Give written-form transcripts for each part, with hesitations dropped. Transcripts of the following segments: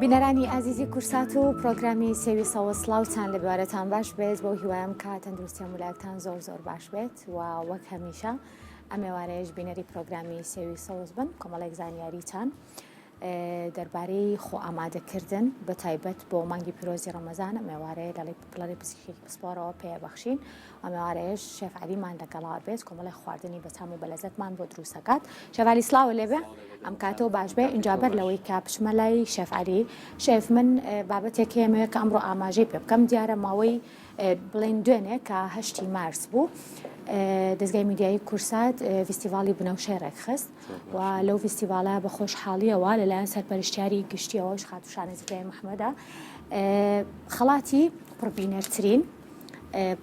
بینەرانی ئازیزی کورسات و پرۆگرامی سێوی سەوز سڵاوتان لە بوارەتان باش بێت بەو هیوایم کە تەندروستی هەموو زۆر زۆر باش بێت و وەک هەمیشە ئەمێوارەیەش بینەری پرۆگرامی سێوی سەوز بن کۆمەڵێک زانیاریتان دەربارەی خۆ ئامادەکردن بە تایبەت بۆ مانگی پیرۆزی ڕەمەزان ئەم ئێوارەیە لە ڕێی پزیشکێکی پسپۆڕەوە پێبەخشین ئەم ئێوارەیەش شێف عەلیمان لەگەڵا بێت کۆمەڵێک خواردنی بەتام و بەلەزەتمان بۆ دروست دەکات شێف عەلی سڵاو لێبێ ئەم کاتەوە باش بێ ئینجا بەر لەوەی کە بچمە لای شێف عەلی شێف من بابەتێک هەیە کە ئەمڕۆ ئاماژەی پێ بکەم دیارە ماوەی بڵێن دوێنێ کە هەشتی مارس بوو دەزگای میدیایی کورسات فیستیڤاڵی بنەوشەی ڕێکخست و لەو فیستیڤاڵە بە خۆشحاڵیەوە لەلایەن سەرپەرشتیاری گشتیەوەش خاتوو شانە زیبای محمەدە خەڵاتی پڕبینەرترین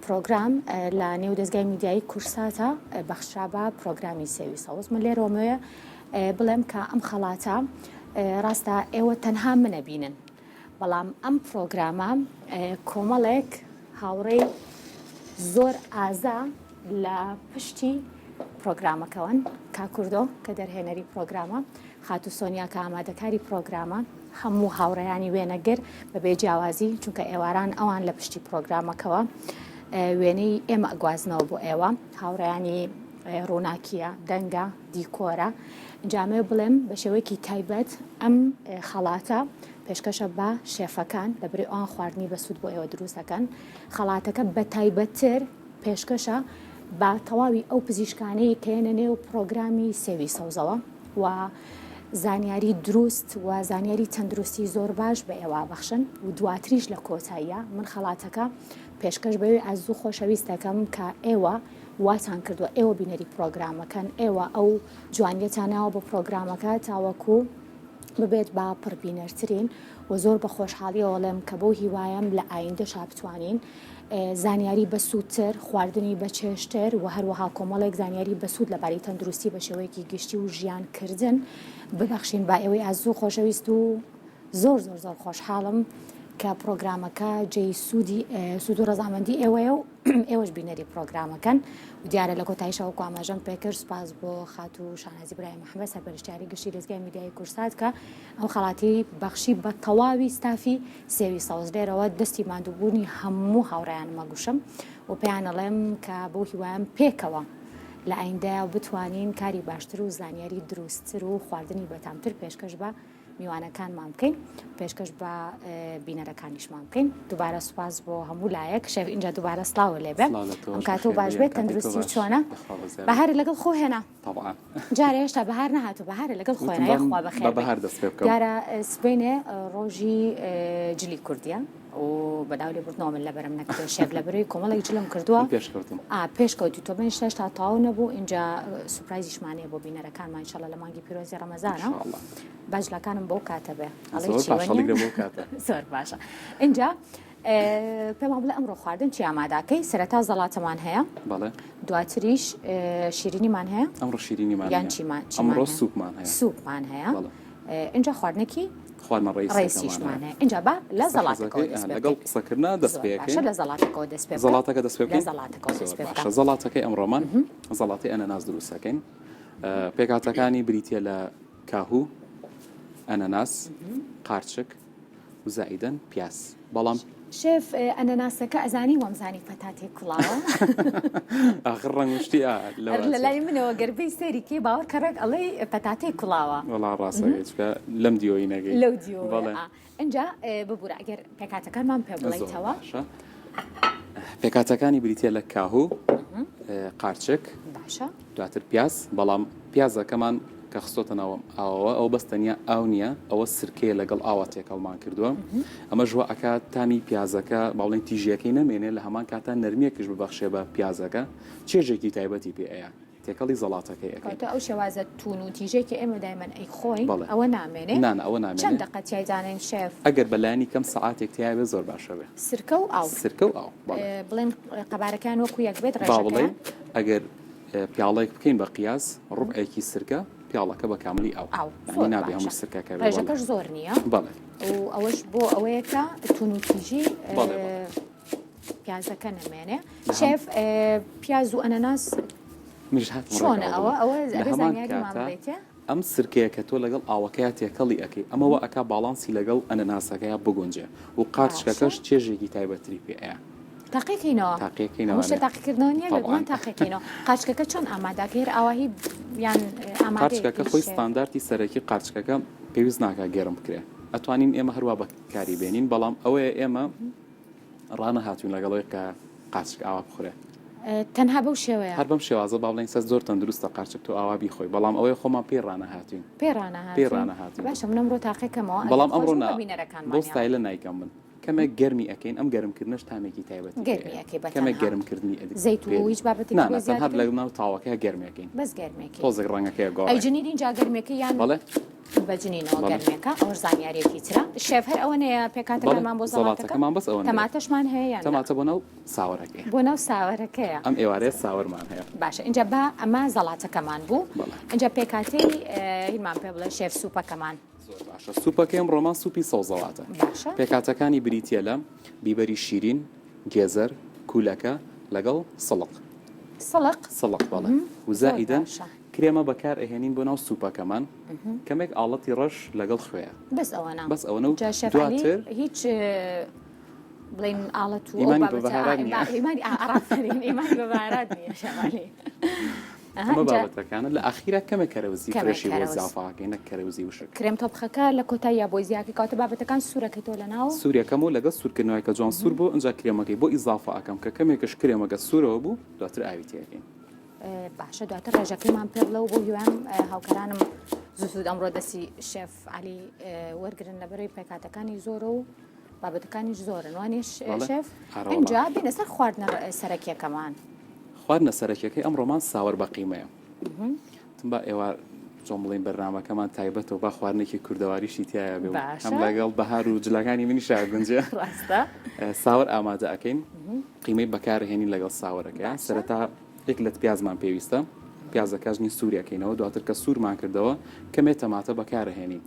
پرۆگرام لە نێو دەزگای میدیایی کورساتە بەخشرا بە پرۆگرامی سێوی سەوز من لێرەوەمەوێ بڵێم کە ئەم خەڵاتە ڕاستە ئێوە تەنها منە بینن بەڵام ئەم پرۆگرامە کۆمەڵێک هاوڕێی زۆر ئازا لە پشتی پرۆگرامەکەوەن، کاک کوردۆ کە دەرهێنەری پرۆگرامە، خاتوو سۆنیا کە ئامادەکاری پرۆگرامە، هەموو هاوڕێیانی وێنەگر بەبێ جیاوازی، چونکە ئێواران ئەوان لە پشتی پرۆگرامەکەوە وێنەی ئێمە ئەگوازنەوە بۆ ئێوە، هاوڕێیانی ڕووناکییە، دەنگە، دیکۆرە. ئینجا ئەمەوێ بڵێم بە شێوەیەکی تایبەت ئەم خەڵاتە پێشکەشە بە شێفەکان، لەبری ئەوان خواردنی بەسوود بۆ ئێوە دروست دەکەن، خەڵاتەکە بە تایبەتتر پێشکەشە بە تەواوی ئەو پزیشکانەی کە یەنە نێو پڕۆگرامی سێوی سەوزەوە و زانیاری دروست و زانیاری تەندروستی زۆر باش بە ئێوە بەخشن و دواتریش لە کۆتاییە من خەڵاتەکە پێشکەش بەوێ ئازیز و خۆشەویست دەکەم کە ئێوە واتان کردووە ئێوە بینەری پڕۆگرامەکەن ئێوە ئەو جوانیەتان ناوە بۆ پڕۆگرامەکە تاوەکو ببێت بە پڕبینەرترین و زۆر بە خۆشحاڵیەوە ڵێم کە بەو هیوایەم لە ئایندەشا بتوانین زانیاری بەسوودتر، خواردنی بەچێژتر و هەروەها کۆمەڵێک زانیاری بەسوود لەبارەی تەندروستی بە شێوەیەکی گشتی و ژیانکردن ببەخشین بە ئێوەی ئازیز و خۆشەویست و زۆر زۆر زۆر خۆشحاڵم کە پرۆگرامەکە جێی سوودی سوود و ڕەزامەندی ئێوەیە و ئێوەش بینەری پرۆگرامەکەن و دیارە لە کۆتاییشەوە وەکو ئاماژەم پێکرد سوپاس بۆ خاتوو شانازی برایم محەمەد سەرپەرشتیاری گشتی دەزگای میدیایی کورسات کە ئەم خەڵاتی بەخشی بە تەواوی ستافی سێوی سەوز لێرەوە دەستی ماندووبوونی هەموو هاوڕێیانم ئەگوشم و پێیان ئەڵێم کە بەو هیوایەم پێکەوە لە ئایندەیا بتوانین کاری باشتر و زانیاری دروستتر و خواردنی بەتامتر پێشکەش بە میوانەکانمان بکەین پێشکەش بە بینەرەکانیشمان بکەین دووبارە سوپاس بۆ هەموو لایەک شێف ئینجا دووبارە سڵاو لێبێ ئەم کاتۆ باش بێت تەندروستی چۆنە بەهار لەگەڵ خۆ هێنا تەبعەن. جارێ هێشتا بەهار نەهاتوو بەهارە لەگەڵ وتم خۆیان بەم یاخوا بە بەخێر بێی. بەهار دەست پێ بکەم. دیارە سبەینێ ڕۆژی جلی کوردیە و بەداو لێبوردنەوە من لەبەرم نەکردووە شێف لەبەرەوەی کۆمەڵێک جلم کردووە من پێشکەوتم. ئا پێشکەوتی تۆ من هێشتا تەواو نەبوو ئینجا سوپرایزیشمان هەیە بۆ بینەرەکانمان ئینشەڵا لە مانگی پیرۆزی ڕەمەزانە ان شاء اللە. با جلەکانم بەو کاتە بێ ئەڵێی زۆر چی باشە وەنیە؟ هەڵیگرە بەو کاتە. زۆر باشە ئینجا پێمان بڵێ ئەمڕۆ خواردن چی ئاماداکەی سەرەتا زەڵاتەمان هەیە بەڵێ دواتریش شیرینیمان هەیە ئەمڕۆ شیرینیمان یان چیمان ئەمڕۆ سوپمان هەیە سوپمان هەیە اینجا خواردنێکی خواردنە ڕیسیشمان هەیە اینجا با لە زەڵاتەکەەوە لەگەڵ قسەکردنا دەست پێ لە زەڵاتەکەەوە دەست پێ زەڵاتەکە دەست پێ لە زەڵاتەکەەوە دەست پێ باشە زەڵاتەکەی ئەمڕۆمان زەڵاتی ئەنەناس دروستەکەین پێکهاتەکانی بریتە لە کاهوو ئەنەناس قارچک و زائیدەن پیاز بەڵام. شێف ئەنەناسەکە ئەزانی وامزانی پەتاتەی کوڵاوە. ئاخر ڕەنگ و شتی ئا لەوە لە لای منەوە گەر بێی سەیری کەی باوەڕ کە ڕێک ئەڵێی پەتاتەی کوڵاوە. وەڵا ڕاستەکەی چونکە لەم دیۆی نەگەی. لەو دیۆ بەڵێ. ئینجا ببورە ئەگەر پێکهاتەکانمان پێ بڵێیتەوە. زۆر باشە. پێکهاتەکانی بریتیە لە کاهوو، قارچک، باشە. دواتر پیاز، بەڵام پیازەکەمان کە خستۆتە ناو ئەم ئاوەوە ئەوە بەس تەنیا ئاو نییە ئەوە سرکەیە لەگەڵ ئاوا تێکەڵمان کردووە ئەمەش وا ئەکات تامی پیازەکە با بڵێین تیژیەکەی نەمێنێ لە هەمان کاتا نەرمیەکش ببەخشێ بە پیازەکە چێژێکی تایبەتی پێ ئەیا تێکەڵی زەڵاتەکەی ئەکەین. کەواتە ئەو شێوازە توون و تیژەی کە ئێمە دایمەن ئەیخۆین بەڵێ. ئەوە نامێنێ؟ نا نا ئەوە نامێنێ. چەند دەقە تیای دانێین شێف؟ ئەگەر بە لایەنی کەم سەعاتێک تیا بێ زۆر باشە بێ. سرکە و ئاو. سرکە و ئاو بەڵێ. بڵێن قەبارەکەیان وەکو یەک بێت با بڵێین ڕێژەکەیان؟ ئەگەر پیاڵەیەک بکەین بە قیاس ڕوبعێکی سرکە پیاڵەکە بە کاملی ئاو ئاو یانی زۆر نابێ باشە هەموو سرکەکە بێ بەڵێ ڕێژەکەش زۆر نییە بەڵێ و ئەوەش بۆ ئەوەیە کە تونوتیژی بەڵێ بەڵێ پیازەکە نەمێنێ لە هەم شێف پیاز و ئەنەناس منیش هاتم چۆنە ڕێگاوە ئەوە بڵێم ئەوە لە ئەبێ هەمان زانیاریمان کاتا بدەیتێ؟ ئەم سرکەیە کە تۆ لەگەڵ ئاوەکەیا تێکەڵی ئەکەی ئەمە وا ئەکا باڵانسی لەگەڵ ئەنەناسەکەیا بگونجێ و باشە. قارچکەکەش چێژێکی تایبەتتری پێ ئەیا. تاقیکەینەوە. تاقیەکەینەوە هەموو شتێ ئەرێ. تاقیکردنەوە نییە بێگومان تەبعەن. تاقیکەینەوە. قارچکەکە چۆن ئامادەکەی هەر ئاواهی یان ئامادەیە قارچکەکە خۆی پیشێ؟ ستاندارتی سەرەکی قارچکەکە پێویست ناکا گەرم بکرێ ئەتوانین ئێمە هەروا بەکاری بێنین بەڵام ئەوەیە ئێمە ڕانەهاتوین لەگەڵ ئەوەی کە قارچک ئاوا بخورێ. تەنها بەو شێوەیە؟ هەر بەم شێوازە با بڵێین سەر زۆر تەندروستە قارچک تۆ ئاوا بیخۆی بەڵام ئەوەیە خۆمان پێی ڕانەهاتوین. پێی ڕانەهاتوین؟ پێی ڕانەهاتوین. باشە من ئەمڕۆ تاقیکەمەوە ئەگەر بەڵام خۆش ئەمڕۆ بوو بە نا بەو بینەرەکانمانیان. ستایلە نایکەم من کەمێک گەرمی ئەکەین ئەم گەرمکردنەش تامێکی تایبەتی پێ گەرمی ئەیە ئەکەی بە کەمێک تەنها گەرمکردنی ئەدی زەیت پێ و هیچ بابەتێکی نا بۆ نا زیاد تەنها کەین؟ لەناو تاوەکەیا گەرمی ئەکەین بەس گەرمی ئەکەی. تۆزێک ڕەنگەکەی ئەگۆڕێ. ئەیجنین ئینجا گەرمیەکەی یان بەڵێ. بە جنینەوە بەڵێ. گەرمێکە ئەوەش زانیاریەکی ترە شێف هەر ئەوەنەیە بەڵێ پێکهاتەکانمان بۆ زەڵاتەکە زەڵاتەکەمان بەس ئەوەنەیە. تەماتەشمان هەیە یان نا؟ تەماتە بۆ ناو ساوەرەکەیە. بۆ ناو ساوەرەکەیە. ئەم ئێوارەیە ساوەرمان هەیە. باشە ئینجا با ئەمە زەڵاتەکەمان بوو بەڵێ. ئینجا پێکهاتەی هینمان پێ بڵێ شێف سوپەکەمان. زۆر باشە سوپەکەی ئەمڕۆمان سوپی سەوزەواتە. باشە. پێکهاتەکانی بریتییە لە، بیبەری شیرین، گێزەر، کولەکە، لەگەڵ سڵق. سڵق؟ سڵق بەڵێ. و زۆر زائیدەن باشە. کرێمە بەکار ئەهێنین بۆ ناو سوپەکەمان کەمێک ئاڵەتی ڕەش لەگەڵ خوێیە. بەس ئەوەنە. بەس ئەوەنە و جا شێف عەلی دواتر هیچ بڵێین ئاڵەت و ئەو ئیمانی بە بابەتە بەهارات نییە. ئیمانی ئافەرین ئیمانی بە بەهارات نییە شێف عەلی. ئەها ئەمە جا بابەتەکانە لە ئاخیرا کەمێک کەرەوزی کەمێک fresh ی بۆ کەرەوز. ئیزافە ئەکەین نەک کەرەوزی وشک. کرێم تۆپخەکە لە کۆتاییا بۆی زیاکەی کەواتە بابەتەکان سوورەکەیتەوە لە ناو. سوورەکەم و لەگەڵ سوورکردنەوەی کە جوان سوور بوو ئینجا کرێمەکەی بۆ ئیزافە ئەکەم کە کەمێکش کرێمەکە سوورەوە بوو دواتر ئاوی تێ ئەکەین. باشە دواتر ڕێژەکەیمان پێ بڵێ و بۆ هیوام هاوکارانم زوو زوو ئەمڕۆ دەستی شێف عەلی وەرگرن لەبەرەی پێکهاتەکانی زۆرە و بابەتەکانیش زۆرن وانیش شێف ئینجا بینە سەر خواردنە سەرەکیەکەمان. خواردنە سەرەکیەکەی ئەمڕۆمان ساوەر بە قیمەیە. تم با ئێوار چۆن بڵێین بەرنامەکەمان تایبەتەوە با خواردنێکی کوردەواریشی تایە بێ هەم لەگەڵ بەهار و جلەکانی منیشا گونجێ ڕاستە ساوەر ئامادە ئەکەین قیمەی بەکارهێنین لەگەڵ ساوەرەکە سەرەتا یەک لەت پیازمان پێویستە پیازەکەژنی سوورەکەینەوە دواتر کە سوورمان کردەوە کەمێ تەماتە بەکارهێنین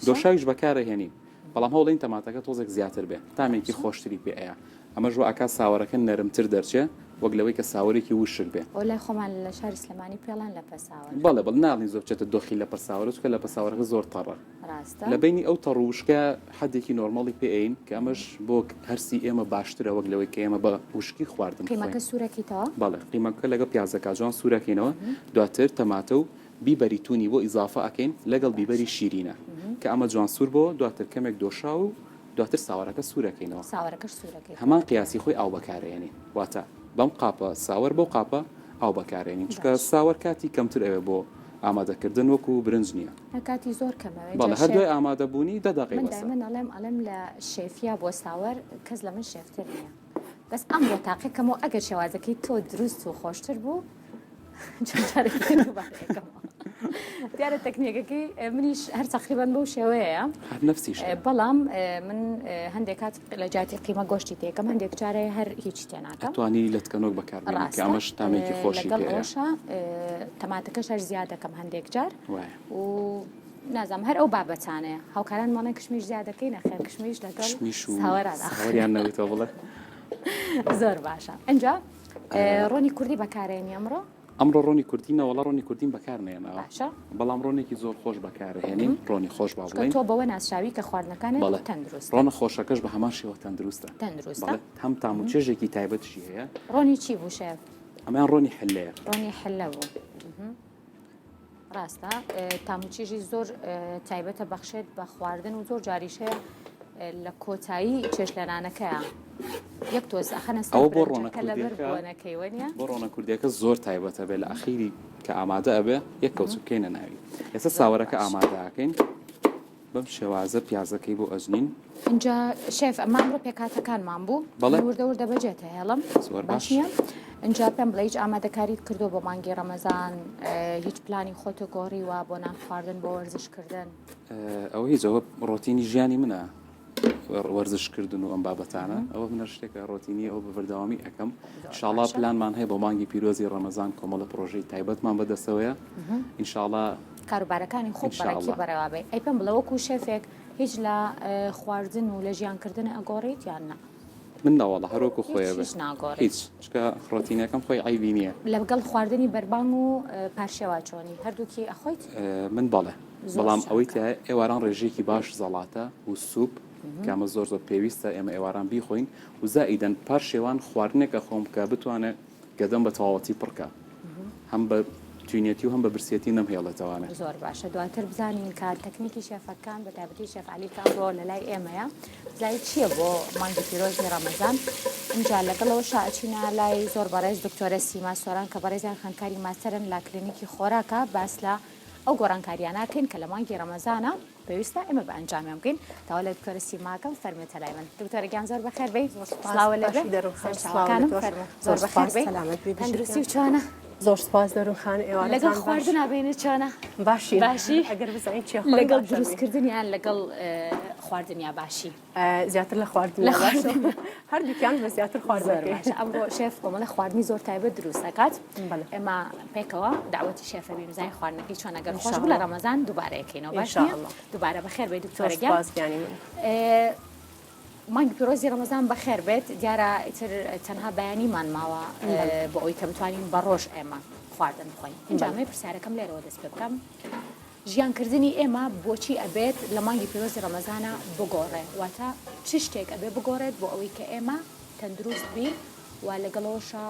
دۆشاویش بەکارهێنین بەڵام هەوڵین تەماتەکە تۆزێک زیاتر بێ تامێکی خۆشتری پێ ئەیا ئەمەش وا ئەکات ساوەرەکە نەرمتر دەرچێ وەک لەوەی کە ساوەرێکی وشک بێ. ئەوە لای خۆمان لە شاری سلێمانی پێڵێن لەپە ساوەر. بەڵێ بەڵێ ناڵێین زۆر بچێتە دۆخی لەپە ساوەرە چونکە لەپە ساوەرەکە زۆر تەڕە. ڕاستە. لە بەینی ئەو تەڕ و وشکە حەدێکی normal ی پێ ئەین کە ئەمەش بۆ هەرسی ئێمە باشترە وەک لەوەی کە ئێمە بە وشکی خواردن بخۆین. قیمەکە سوورەکەیتەوە؟ بەڵێ قیمەکە لەگەڵ پیازەکە جوان سوورەکەینەوە دواتر تەماتە و بیبەری تونی بۆ ئیزافە ئەکەین لەگەڵ بیبەری شیرینە کە ئەمە جوان سوور بۆوە دواتر کەمێک دۆشاو و دواتر ساوەرەکە سوورەکەینەوە. ساوەرەکەش سوورەکەیتەوە. هەمان قیاسی خۆی ئاو بەکارئێنین واتە بەم قاپە ساوەر بەو قاپە ئاو بەکارئێنین چونکە ساوەر کاتی کەمتر ئەوێ بۆ ئامادەکردن وەکو برنج نییە. نا کاتی زۆر کەم ئەوێ. بەڵێ هەر دوای ئامادەبوونی دە دەقەی من بەسە. دایمەن ئەڵێم ئەڵێم لە شێفیا بۆ ساوەر کەس لە من شێفتر نییە بەس ئەمڕۆ تاقیکەمەوە ئەگەر شێوازەکەی تۆ دروست و خۆشتر بوو چەند جارێکی تر دووبارە ئەکەمەوە. دیارە تەکنیکەکەی منیش هەر تەقریبەن بەو شێوەیەیە. هەر نەفسی شتە. بەڵام من هەندێک کات لە جیاتی قیمە گۆشتی تێکەم هەندێک جارێ هەر هیچ تێناکەم. ئەتوانی لەتکەنۆک بەکاربێنی کە ئەمەش تامێکی خۆشی لەگەڵ پێیە. ئەوەشا تەماتەکەش هەر زیاد دەکەم هەندێک جار وایە. و نازانم هەر ئەو بابەتانەیە. هاوکارانم ئەڵێن کشمیش زیاد دەکەی نەخێر کشمیش لەگەڵ کشمیش و ساوەرا داخرێ. ساوەریان نەوتەوە بڵێ. زۆر باشە ئینجا ڕۆنی کوردی بەکارێنی ئەمڕۆ؟ ئەمڕۆ ڕۆنی کوردی نەوەڵا ڕۆنی کوردیم بەکار نەهێناوە باشە بەڵام ڕۆنێکی زۆر خۆش بەکارهێنین ڕۆنی خۆش با چونکە بڵێین تۆ بەوە ناسراوی کە خواردنەکانت بەڵێ تەندروستن ڕۆنە خۆشەکەش بە هەمان شێوە تەندروستە تەندروستە بەڵێ هەم تام و چێژێکی تایبەتشی هەیە ڕۆنی چی بوو شێف؟ ئەمەیان ڕۆنی حلەیە ڕۆنی حلە بوو ڕاستە تاموچێژی زۆر تایبەتە بەخشێت بە خواردن و زۆر جاریش هەیە لە کۆتایی چێشلێنانەکەیە یەک تۆز ئەخەنە سەر ئەوە بۆ ڕۆنە برنجەکە لەبەر کوردیەکە بۆنەکەی وەنیە؟ بۆ ڕۆنە کوردیەکە زۆر تایبەتە بێ لە ئەخیری کە ئامادە ئەبێ یەک کەوچ بکەینە ناوی ئێستا زۆر ساوەرەکە باش. ئامادە ئەکەین بەم شێوازە پیازەکەی بۆ ئەجنین. ئینجا شێف ئەمە ئەمڕۆ پێکهاتەکانمان بوو بەڵێ. من وردە وردە بەجێ تەهێڵم زۆر باش باش. نییە؟ ئینجا پێم بڵێ هیچ ئامادەکاریت کردووە بۆ مانگی ڕەمەزان هیچ پلانی خۆتە گۆڕیوە بۆ نان خواردن بۆ وەرزش کردن؟ ئەوە هیچ ئەوە ڕۆتینی ژیانی منە وەرزش کردن و ئەم بابەتانە ئەوە منە شتێکە ڕۆتینی ئەو بە بەردەوامی ئەەکەم ئینشاڵا پلانمان هەیە بۆ مانگی پیرۆزی ڕەمەزان کۆمەڵە پرۆژەی تایبەتمان بەدەستەوەیە ئینشاڵا کاروبارەکانی خۆت بەڕێکی بەڕێوابەی ئەی پێم بڵێ وەکو شێفێک هیچ لە خواردن و لە ژیانکردن ئەگۆڕیت یان نا؟ من نەوەڵا هەر وەکو خۆی هیچ ئەبێ. هیچ ناگۆڕی. هیچ چونکە ڕۆتینەکەم خۆی عەیبی نییە. لەگەڵ خواردنی بەربانگ و پارشێوا چۆنی؟ هەردووکی ئەخۆیت؟ من بەڵێ زۆر بەڵام ئەوەی چاکە. تیایە ئێواران ڕێژەیەکی باش زەڵاتە و سوپ کە ئەمە زۆر زۆر پێویستە ئێمە ئێواران بیخۆین و زائیدەن پارشێوان خواردنێک ئەخۆم کە بتوانێت گەدەم بە تەواوەتی پڕکا هەم بە تینێتی و هەم بە برسێتی نەمهێڵێتەوانێ. زۆر باشە دواتر بزانین کە تەکنیکی شێفەکان بە تایبەتی شێف عەلی کە ئەمڕۆ لە لای ئێمەیە بزانین چییە بۆ مانگی پیرۆزی ڕەمەزان ئینجا لەگەڵەوەشا ئەچینە لای زۆر بەڕێز دکتۆرە سیما سۆران کە بەڕێزیان خوێندکاری ماستەرن لە کلینیکی خۆراکە باس لە ئەو گۆڕانکاریانە ئەکەین کە لە مانگی ڕەمەزانە پێویستە ئێمە بە ئەنجامیان بگەین داوا لە دکتۆرە سیما ئەکەم فەرمووتە لای من دکتۆرە گیان زۆر بەخێر بێی سڵاوە لێ بێ سەرچاوەکانم زۆر بەخێر بێی تەندروستی و چۆنە زۆر سپاس دەروون خان ئێوارەتان لەگەڵ باش. خواردنا بینە چۆنە باشی باشی ئەگەر بزانین چیە خۆین لەگەڵ باشە بین. دروستکردنیان لەگەڵ خواردنیا باشی زیاتر لە خواردن لە خواردن هەردووکیان بە زیاتر زۆر خواردنەکەی باشە ئەمڕۆ شێف کۆمەڵە خواردنی زۆر تایبەت دروست دەکات بەڵێ. ئێمە پێکەوە داوەتی شێفە بین بزانین خواردنەکەی چۆنە گەر خۆش بوو لە ئینشاءاللە. ڕەمەزان دووبارە یەکەینەوە باش نییە ئینشاءاللە. دووبارە بەخێر بێی زۆر دکتۆرە گیان سپاس گیانی من. مانگی پیرۆزی ڕەمەزان بەخێر بێت دیارە ئیتر تەنها بەیانیمان ماوە بۆ ئەوەی کە بتوانین بە ڕۆژ ئێمە خواردن بخۆین ئینجا ئەمەی پرسیارەکەم لێرەوە دەست پێ بکەم ژیانکردنی ئێمە بۆچی ئەبێت لە مانگی پیرۆزی ڕەمەزانا بگۆڕێ؟ واتە چ شتێک ئەبێ بگۆڕێت بۆ ئەوەی کە ئێمە تەندروست بین و لەگەڵەوەشا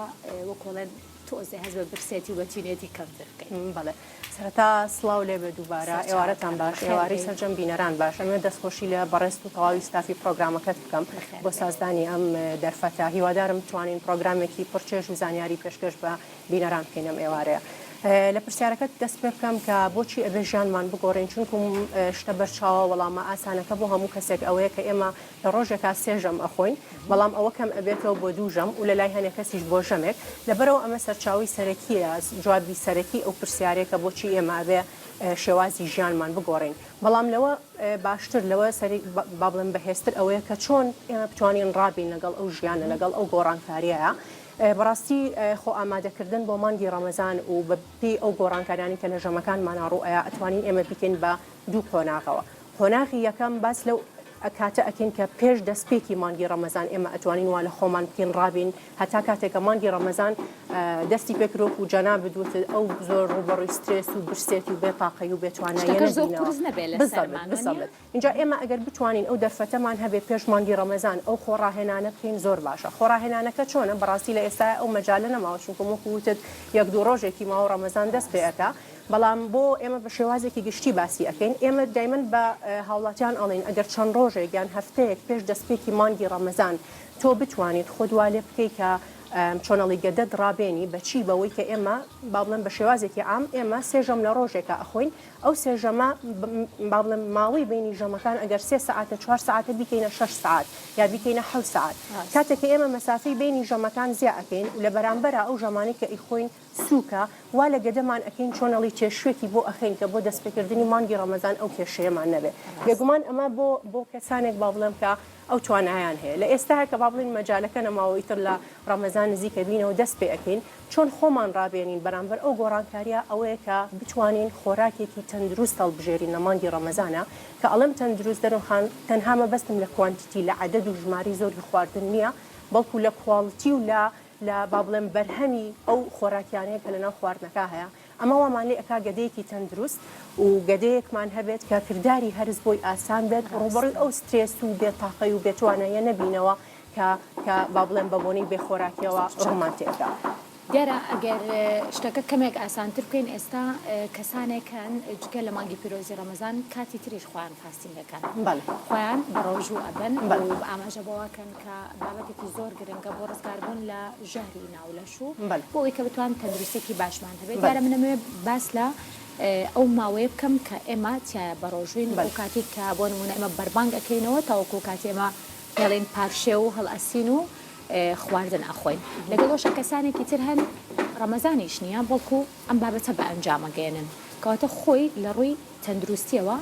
وەکو ئەڵێن تۆزێ هەست بە برسێتی و بە تینێتی کەمتر بکەین؟ بەڵێ سەرەتا سڵاو لێبێ دووبارە ئێوارەتان باش ئێوارەی سەرجەم بینەران باش ئەمەوێت دەستخۆشی لە بەڕێزت و تەواوی ستافی پرۆگرامەکەت بکەم بۆ سازدانی ئەم دەرفەتە هیوادارم بتوانین پرۆگرامێکی پڕ چێژ و زانیاری پێشکەش بە بینەران بکەین ئەم ئێوارەیە. لە پرسیارەکەت دەست پێ بکەم کە بۆچی ئەبێ ژیانمان بگۆڕین چونکوم شتە بەرچاوە وەڵامە ئاسانەکە بۆ هەموو کەسێک ئەوەیە کە ئێمە لە ڕۆژێکا سێ ژەم ئەخۆین بەڵام ئەوە کەم ئەبێتەوە بۆ دوو ژەم و لە لای هەنێ کەسیش بۆ ژەمێک لەبەرئەوە ئەمە سەرچاوەی سەرەکییە جوابی سەرەکی ئەو پرسیارەیە کە بۆچی ئێمە ئەبێ شێوازی ژیانمان بگۆڕین بەڵام لەوە باشتر لەوە سەری با بڵێم بەهێزتر ئەوەیە کە چۆن ئێمە بتوانین ڕابین لەگەڵ ئەو ژیانە لەگەڵ ئەو گۆڕانکارییە بەڕاستی خۆ ئامادەکردن بۆ مانگی ڕەمەزان و بە پێی ئەو گۆڕانکاریانەی کە لە ژەمەکانمانا ڕوو ئەیا ئەتوانین ئێمە بیکەین بە دوو قۆناغەوە قۆناغی یەکەم باس لەو کاتە ئەکەین کە پێش دەستپێکی مانگی ڕەمەزان ئێمە ئەتوانین وا لە خۆمان بکەین ڕابین هەتا کاتێک کە مانگی ڕەمەزان دەستی پێکرد و جەنابت وتت ئەو زۆر ڕووبەڕووی سترێس و برسێتی و بێ تاقەی و بێ تواناییە شتەکەش زۆر نەبینەوە قورس نەبێ بالضبط لەسەرمان وەنیە؟ بالضبط ئینجا ئێمە ئەگەر بتوانین ئەو دەرفەتەمان هەبێ پێش مانگی ڕەمەزان ئەو خۆ ڕاهێنانە بکەین زۆر باشە. خۆ ڕاهێنانەکە چۆنە؟ بەڕاستی لە ئێستایا ئەو مەجالە نەماوە چونکم وەکو وتت یەک دوو ڕۆژێکی ماوە ڕەمەزان دەست پێ ئەکا بەڵام بۆ ئێمە بە شێوازێکی گشتی باسی ئەکەین ئێمە دایمەن بە هاوڵاتیان ئەڵێین ئەگەر چەند ڕۆژێک یان هەفتەیەک پێش دەستپێکی مانگی ڕەمەزان تۆ بتوانیت خۆت وا لێ بکەی کە چۆن ئەڵێی گەدەت ڕابێنی بە چی بەوەی کە ئێمە با بڵێم بە شێوازێکی عام ئێمە سێ ژەم لە ڕۆژێکا ئەخۆین ئەو سێ ژەمە با بڵێم ماوەی بەینی ژەمەکان ئەگەر سێ سەعاتە چوار سەعاتە بیکەینە شەش سەعات یا بیکەینە حەوت سەعات کاتێک کە ئێمە مەسافەی بەینی ژەمەکان زیا ئەکەین و لە بەرامبەرا ئەو ژەمانەی کە ئەیخۆین سووکە وا لە گەدەمان ئەکەین چۆن ئەڵێی تێشوێکی بۆ ئەخەین کە بۆ دەستپێکردنی مانگی ڕەمەزان ئەو کێشەیەمان نەبێ بێگومان ئەمە بۆ بۆ کەسانێک با بڵێم کە ئەو توانایان هەیە لە ئێستایا کە با بڵێین مەجالەکە نەماوە ئیتر لە ڕەمەزان نزیکە بینەوە دەست پێ ئەکەین چۆن خۆمان ڕابێنین بەرامبەر ئەو گۆڕانکاریە ئەوەیە کە بتوانین خۆراکێکی تەندروست هەڵبژێرین لە مانگی ڕەمەزانا کە ئەڵێم تەندروست دەرون خان تەنها مەبەستم لە quantity لە عەدەد و ژمارەی زۆری خواردن نیە بەڵکو لە quality و لە لە با بڵێم بەرهەمی ئەو خۆراکیانەیە کە لەناو خواردنەکە هەیە ئەمە وامان لێ ئەکا گەدەیەکی تەندروست و گەدەیەکمان هەبێت کە کرداری هەرس بۆی ئاسان بێت ڕووبەڕووی ئەو سترێس و بێ تاقەی و بێ تواناییە نەبینەوە کە کە با بڵێم بە بۆنەی بێ خۆراکیەوە ڕوومان تێ ئەدا. دیارە ئەگەر شتەکە کەمێک ئاسانتر بکەین ئێستا کەسانێک هەن جگە لە مانگی پیرۆزی ڕەمەزان کاتی تریش خۆیان fasting ئەکەن بەڵێ. خۆیان بە ڕۆژوو ئەبن بەڵێ. و ئاماژە بەوە ئەکەن کە بابەتێکی زۆر گرنگە بۆ ڕزگاربوون لە ژەهری ناو لەش و بەڵێ. بۆ ئەوەی کە بتوان تەندروستیەکی باشمان هەبێت بەڵێ. دیارە من ئەمەوێ باس لە ئەو ماوەیە بکەم کە ئێمە تیایا بەڕۆژووین ئەو بەڵێ. کاتەی کە بۆ نموونە ئێمە بەربانگ ئەکەینەوە تاوەکو کاتی ئێمە پێڵین پارشێو هەڵئەسین و خواردن ئەخۆین لەگەڵ ئەوشا کەسانێکی تر هەن ڕەمەزانیش نییە بەڵکو ئەم بابەتە بە ئەنجام ئەگەیەنن کەواتە خۆی لە ڕووی تەندروستیەوە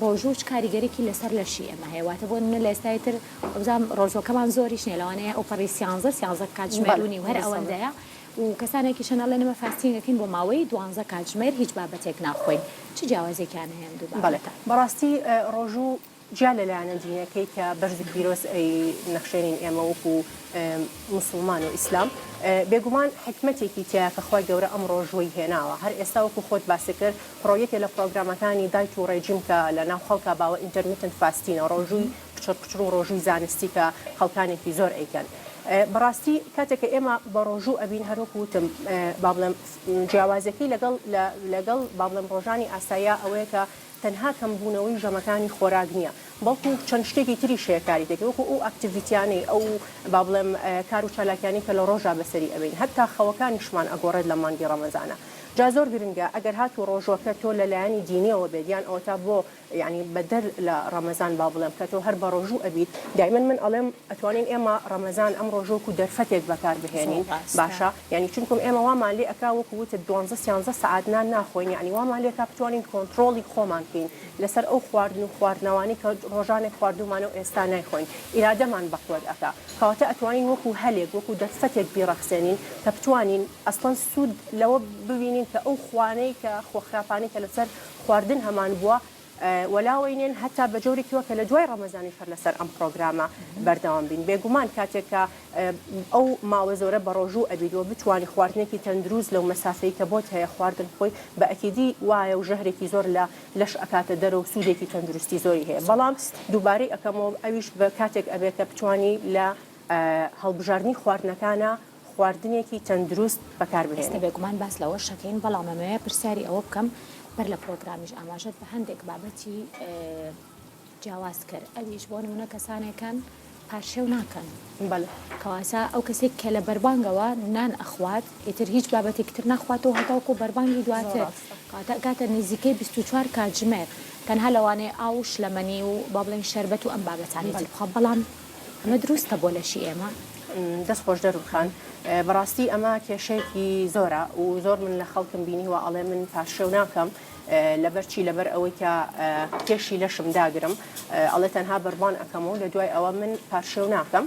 ڕۆژوو چ کاریگەریکی لەسەر لەشی ئێمە هەیە واتە بۆ نمونە لە ئێستای تر وەبزانم ڕۆژوەکەمان زۆریش نییە لەوانەیە ئەوپەڕی سیانزە سیانزە کاتژمێر و نیو هەر ئەوەندەیە و کەسانێکیش هەن ئەڵێن ئێمە fasting ئەکەین بۆ ماوەی دوانزە کاتژمێر هیچ بابەتێک ناخۆین چ جیاوازیەکیان هەیە ئەم دوو بەڵێ بابەتە؟ بەڕاستی ڕۆژوو. جیا لە لایەنە دینەکەی کە بەرز و پیرۆز ئەی نەخشێنین ئێمە وەکو موسڵمان و ئیسلام بێگومان حیکمەتێکی تیایە کە خوای گەورە ئەم ڕۆژووەی هێناوە هەر ئێستا وەکو خۆت باست کرد پڕۆ یەکێ لە پڕۆگرامەکانی diet و ڕێجیم کە لە ناو خەڵکا باوە intermittent fasting ە ڕۆژووی پچڕ پچڕ و ڕۆژووی زانستی کە خەڵکانێکی زۆر ئەیکەن بەڕاستی کاتێک کە ئێمە بە ڕۆژوو ئەبین هەر وەکو وتم با بڵێم جیاوازەکەی لەگەڵ لەگەڵ با بڵێم ڕۆژانی ئاساییا ئەوەیە کە تەنها کەمبوونەوەی ژەمەکانی خۆراک نییە، بەڵکو چەند شتێکی تریش هەیە کاری تێکەی، وەکو ئەو activity یانەی، ئەو با بڵێم کار و چالاکیانەی کە لە ڕۆژا بەسەری ئەبەین، هەتا خەوەکانیشمان ئەگۆڕێت لە مانگی ڕەمەزانا. جا زۆر گرنگە ئەگەر هاتوو ڕۆژوەکە تۆ لە لایەنی دینیەوە بێت یان ئەوەتا بۆ یانی بەدەر لە ڕەمەزان با بڵێم کە تۆ هەر بەڕۆژوو ئەبیت، دایمەن من ئەڵێم ئەتوانین ئێمە ڕەمەزان ئەم ڕۆژە وەکو دەرفەتێک بەکار بهێنین باشە یانی چونکم ئێمە وامان لێ ئەکا وەکو وتت دوانزە سیانزە سەعات نان ناخۆین یانی وامان لێ ئەکا بتوانین کۆنتڕۆڵی خۆمان بکەین لەسەر ئەو خواردن و خواردنەوانەی کە ڕۆژانێک خواردوومانە و ئێستا نایخۆین ئیرادەمان بەقوەت ئەکا کەواتە ئەتوانین وەکو هەلێک وەکو دەرفەتێک بیڕەخسێنین کە بتوانین ئەسڵەن سوود لەوە ببینین کە ئەو خوانەی کە خوە خراپانەی کە لەسەر خواردن هەمان بووە وەلاوەینێن هەتا بە جۆرێکی وا کە لە دوای ڕەمەزانیش هەر لەسەر ئەم پڕۆگرامە بەردەوام بین. بێگومان کاتێک کە ئەو ماوە زۆرە بەڕۆژوو ئەبیت و بتوانی خواردنێکی تەندروست لەو مەسافەی کە بۆت هەیە خواردن بخۆی بە ئەکیدی وایە و ژەهرێکی زۆر لە لەش ئەکاتە دەرەوە و سوودێکی تەندروستی زۆری هەیە بەڵام دووبارەی ئەکەمەوە ئەویش بە کاتێک ئەبێت کە بتوانی لە هەڵبژاردنی خواردنەکانا خواردنێکی تەندروست بەکار ئێستا بهێنی. بێگومان باس لەوەش ئەکەین بەڵام ئەمەوێ پرسیاری ئەوە بکەم بەر لە پرۆگرامیش ئاماژەت بە هەندێک بابەتی جیاواز کرد ئەویش بۆ نمونە کەسانێکن پارشێو ناکەن بەڵێ. کەواتە ئەو کەسێک کە لە بەربانگەوە نان ئەخوات ئیتر هیچ بابەتێکی تر ناخواتەوە هەتاوەکو بەربانگی زۆر دواتر ڕاستە. کەواتە ئەگاتە نزیکەی 24 کاتژمێر تەنها لەوانەیە ئاو و شلەمەنی و با بڵێین شەربەت و ئەم بابەتانەی تر بەڵێ. بخوا بەڵام ئەمە دروستە بۆ لەشی ئێمە؟ دەست خۆش دەرون خان بەڕاستی ئەمە کێشەیەکی زۆرە و زۆر من لە خەڵکم بینیوە ئەڵێ من پارشێو ناکەم لەبەر چی لەبەر ئەوەی کە کێشی لەشم داگرم ئەڵێ تەنها بەربان ئەکەمەوە لە دوای ئەوە من پارشێو ناکەم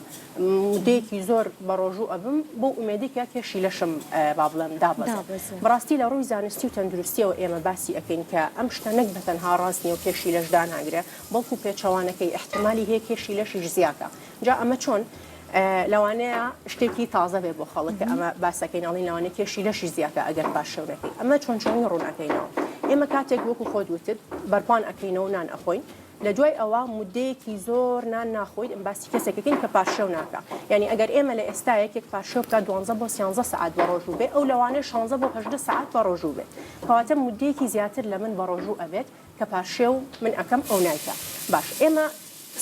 مدەیەکی زۆر بە ڕۆژوو ئەبم بۆ ئومێدی کە کێشی لەشم با بڵێم دابەزێ بەڕاستی لە ڕووی زانستی و تەندروستیەوە ئێمە باسی ئەکەین کە ئەم شتە نەک بە تەنها ڕاست نیە و کێشی لەش داناگرێ بەڵکو پێچەوانەکەی ئیحتیمالی هەیە کێشی لەشیش زیاکا جا ئەمە چۆن؟ لەوانەیە شتێکی تازە بێ بۆ خەڵک کە ئەمە باسەکەین ئەڵین لەوانەیە کێشی لەشی زیاکە ئەگەر پارشێو نەکەی ئەمە چۆن چۆنی ڕوون ئەکەینەوە ئێمە کاتێک وەکو خۆت وتت بەرپان ئەکەینەوە نان ئەخۆین لە دوای ئەوە مدەیەکی زۆر نان ناخۆیت ئەم باسی کەسێکەکەین کە پارشێو ناکە یعنی ئەگەر ئێمە لە ئێستا یەکێک پارشێو بکات دوانزە بۆ سیانزە سەعات بە ڕۆژوو بێ ئەو لەوانەیە شانزە بۆ هەژدە سەعات بە ڕۆژوو بێت کەواتە مدەیەکی زیاتر لە من بە ڕۆژوو ئەبێت کە پارشێو من ئەکەم ئەو نایکا باش ئێمە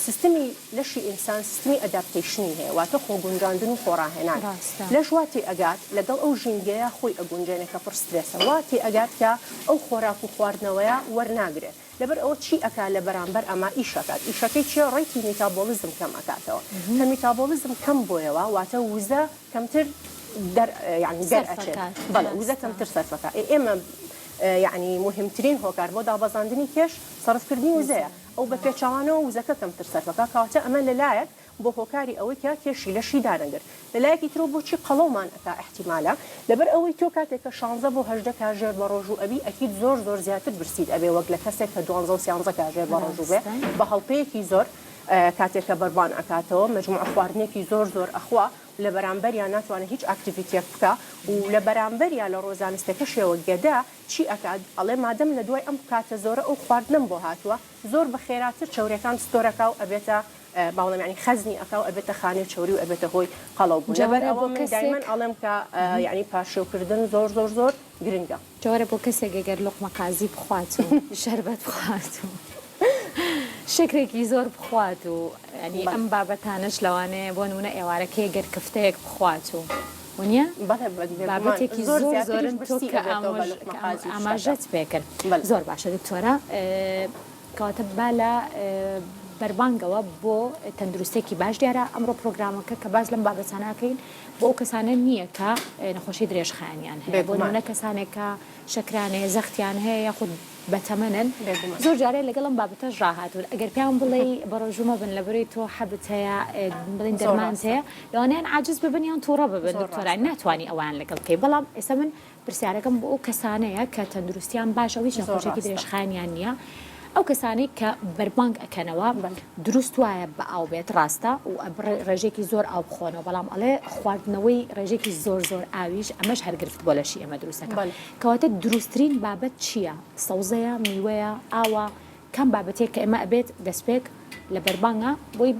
سیستمی لەشی ئینسان سیستمی adaptation ی هەیە واتە خۆگونجاندن و خۆڕاهێنان ڕاستە. لەش وا تێئەگات لەگەڵ ئەو ژینگەیە خۆی ئەگونجێنێ کە پڕ سترێسە وا تێئەگات کە ئەو خۆراک و خواردنەوەیە وەرناگرێ لەبەر ئەوە چی ئەکا لە بەرامبەر ئەمە ئیش ئەکات ئیشەکەی چیە rate ی metabolism کەم ئەکاتەوە کە metabolism کەم بۆیەوە واتە وزە کەمتر دەر یانی دەر ئەچێت سەرفەکات بەڵێ وزە ڕاستە. کەمتر سەرفەکا ئێ ئێمە یەعنی موهیمترین هۆکار بۆ دابەزاندنی کێش سەرفکردنی وزەیە، ئەو بە پێچەوانەوە وزەکە کەمتر سەرفەکا، کەواتە ئەمە لە لایەک بۆ هۆکاری ئەوەی کە کێشی لەشی دانەگرت، لە لایەکی ترەوە بۆچی قەڵەومان ئەکا ئیحتیمالە لەبەر ئەوەی تۆ کاتێک کە شانزە بۆ هەژدە کاژێر بە ڕۆژوو ئەبی ئەکید زۆر زۆر زیاتر برسیت ئەبێ وەک لە کەسێک کە دوانزە و سیانزە کاژێر بە ڕۆژوو بێ ڕاستە. بە هەڵپەیەکی زۆر کاتێک کە بەربان ئەکاتەوە مەجموعە خواردنێکی زۆر زۆر ئەخوا لە بەرامبەریا ناتوانێ هیچ activity یەک بکا و لە بەرامبەریا لە ڕووە زانستەکەشیەوە گەدە چی ئەکات ئەڵێ مادەم لە دوای ئەم کاتە زۆرە ئەو خواردنەم بۆ هاتووە زۆر بە خێراتر چەوریەکان store ئەکا و ئەبێتە با بڵێم یانی خەزنی ئەکا و ئەبێتە خانەی چەوری و ئەبێتە هۆی قەڵەو بوون لەبەر جەوەرە ئەوە بۆ من کەسێک دایمەن ئەڵێم کە یانی پارشێو کردن زۆر زۆر زۆر گرنگە. جەوەرە بۆ کەسێک گەر لوقمە قازی بخوات و شەربەت بخوات و شەکرێکی زۆر بخوات و یانی بەڵێ. ئەم بابەتانەش لەوانەیە بۆ نمونە ئێوارەکەی گەر کفتەیەک بخوات و ونیە؟ بەڵێ بێگومان بابەتێکی زۆر زۆر زیاتریش زۆرن تۆ برسی کە ئەبێتەوە بە ئامۆژ لوقمە کە قازی و شتەکە. ئاماژەت پێ کرد. بەڵێ. زۆر باشە دکتۆرە کەواتە با لە بەربانگەوە بۆ تەندروستێکی باش دیارە ئەمڕۆ پرۆگرامەکە کە باس لەم بابەتانە ئەکەین بۆ ئەو کەسانە نییە کە نەخۆشی درێژخایەنیان هەیە بۆ بێگومان. نمونە کەسانێک کە شەکران هەیە زەختیان هەیە یاخود بەتەمەنن بێگومان. زۆر جارێ لەگەڵ ئەم بابەتەش ڕاهاتوون ئەگەر پێیان بڵێی بەڕۆژوو مەبن لەبەرەی تۆ حەبت هەیە بڵێن زۆر دەرمانت ڕاستە. هەیە لەوانەیە عاجز ببن یان تووڕە ببن زۆر دکتۆرا ڕاستە. ناتوانی ئەوەیان لەگەڵ بکەی بەڵام ئێستا من پرسیارەکەم بۆ ئەو کەسانەیە کە تەندروستیان باشە و هیچ زۆر نەخۆشیەکی ڕاستە. درێژخایەنیان نییە. ئەو کەسانەی کە بەربانگ ئەکەنەوە دروست وایە بە ئاو بێت ڕاستە و ڕێژێکی زۆر ئاو بخۆنەوە بەڵام ئەڵێ خواردنەوەی ڕێژێکی زۆر زۆر ئاویش ئەمەش هەر گرفت بۆ لەشی ئێمە دروستەکە کەواتە دروستترین بابەت چییە؟ سەوزەیە میوەیە ئاوە کام بابەتێک کە ئێمە ئەبێت دەستپێک لە بەربانگا بۆی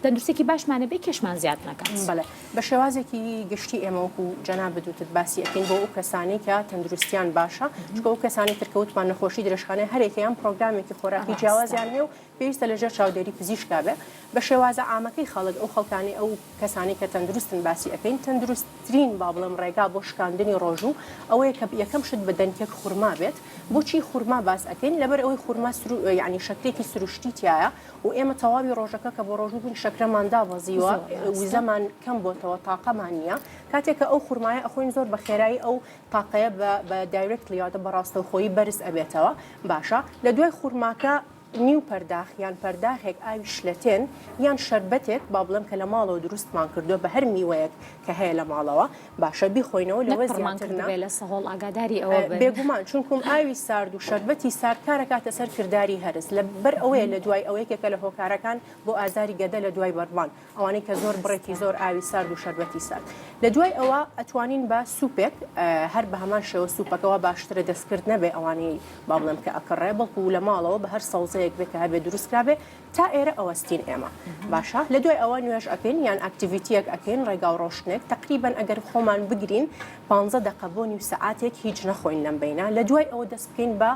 تەندروستێکی باشمان هەبێ کێشمان زیاد نەکات. بەڵێ بە شێوازێکی گشتی ئێمە وەکو جەنابت وتت باسی ئەکەین بۆ ئەو کەسانەی کە تەندروستیان باشە چونکە ئەو کەسانەی تر کە وتمان نەخۆشی درێژخانە هەرێکیان پرۆگرامێکی خۆراکی جیاوازیان هەیە و پێویستە لەژێر چاودێری پزیشکا بێ بە شێوازە عامەکەی خەڵک ئەو خەڵکانەی ئەو کەسانەی کە تەندروستن باسی ئەکەین تەندروستترین با بڵێم ڕێگا بۆ شکاندنی ڕۆژوو ئەوەیە کە یەکەم شت بە دەنکێک خورما بێت بۆچی خورما باس ئەکەین؟ لەبەر ئەوەی خورما سرو یانی شەکرێکی سروشتی تیایە و ئێمە تەواوی ڕۆژەکە کە بە ڕۆژوو بووین شەکرەمان دابەزیوە وزەمان کەم بۆتەوە تاقەمان نییە کاتێک کە ئەو خورمایە ئەخۆین زۆر بە خێرایی ئەو تاقەیە بە بە directly واتە بە ڕاستەوخۆیی بەرز ئەبێتەوە باشە لە دوای خورماکە نیو پەرداخ یان پەرداخێک ئاوی شلەتێن یان شەربەتێک با بڵێم کە لە ماڵەوە دروستمان کردووە بە هەر میوەیەک کە هەیە لە ماڵەوە باشە بیخۆینەوە لەوە زیاتر نا لە سەهۆڵ ئاگاداری ئەوە بن. بێگومان چونکوم ئاوی سارد و شەربەتی سارد کارەکاتە سەر کرداری هەرس لە بەر ئەوەیە لە دوای ئەوە یەکێکە لە هۆکارەکان بۆ ئازاری گەدە لە دوای بەربانگ ئەوانەی کە زۆر بڕێکی زۆر ئاوی سارد و شەربەتی سارد لە دوای ئەوە ئەتوانین بە سوپێک هەر بە هەمان شێوە سوپەکەوە باشترە دەستکرد نەبێ ئەوانەی با بڵێم کە ئەکڕێ بەڵکو لە ماڵەوە بە هەر سەوزەیەک بێ کە هەبێ دروست کرابێ تا ئێرە ئەوەستین ئێمە باشە لە دوای ئەوە نوێژ ئەکەین یان activity یەک ئەکەین ڕێگا و ڕۆشتنێک تقریبان ئەگەر خۆمان بگرین 15 دقە بۆ نیو سەعاتێک هیچ نەخۆین لەم بینە لە دوای ئەوە دەست بکەین بە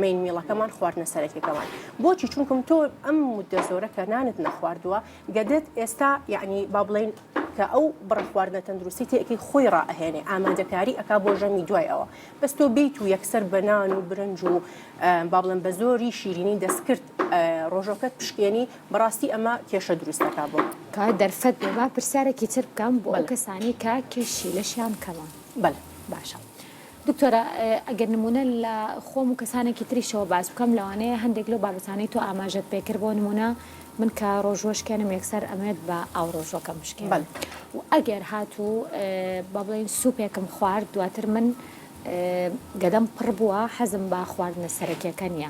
main meal ەکەمان خواردنە سەرەکیەکەمان بۆچی چونکم تۆ ئەم مدە زۆرە کە نانت نەخواردووە گەدەت ئێستا یعنی با بڵین کە ئەو بڕە خواردنە تەندروستی تێکی خۆی ڕائەهێنێ ئامادەکاری ئەک بۆ ژەمی دوای ئەوە بەس تۆ بیت و یەکسەر بە نان و برنج و با بڵێن بە زۆری شیرینی دەستکرد ڕۆژەکەت پشکێنی بەڕاستی ئەمە کێشە دروست دەکا بۆ. کە دەرفەت بێ با پرسیارێکی تر بکەم بۆ ئەو کەسانەی کە کێشی لەشیان کەمە. بەلێ. باشە دکتۆرە ئەگەر نمونە لە خۆم و کەسانێکی تریشەوە باس بکەم لەوانەیە هەندێک لەو بابەتانەی تۆ ئاماژەت پێکرد بۆ نمونە من کە ڕۆژوە شکێنم یەکسەر ئەمێت بە ئاو ڕۆژوەکەم بشکێنم و ئەگەر هاتوو با بڵێین سوپێکم خوارد دواتر من گەدەم پڕ بووە حەزم بە خواردنە سەرەکیەکە نییە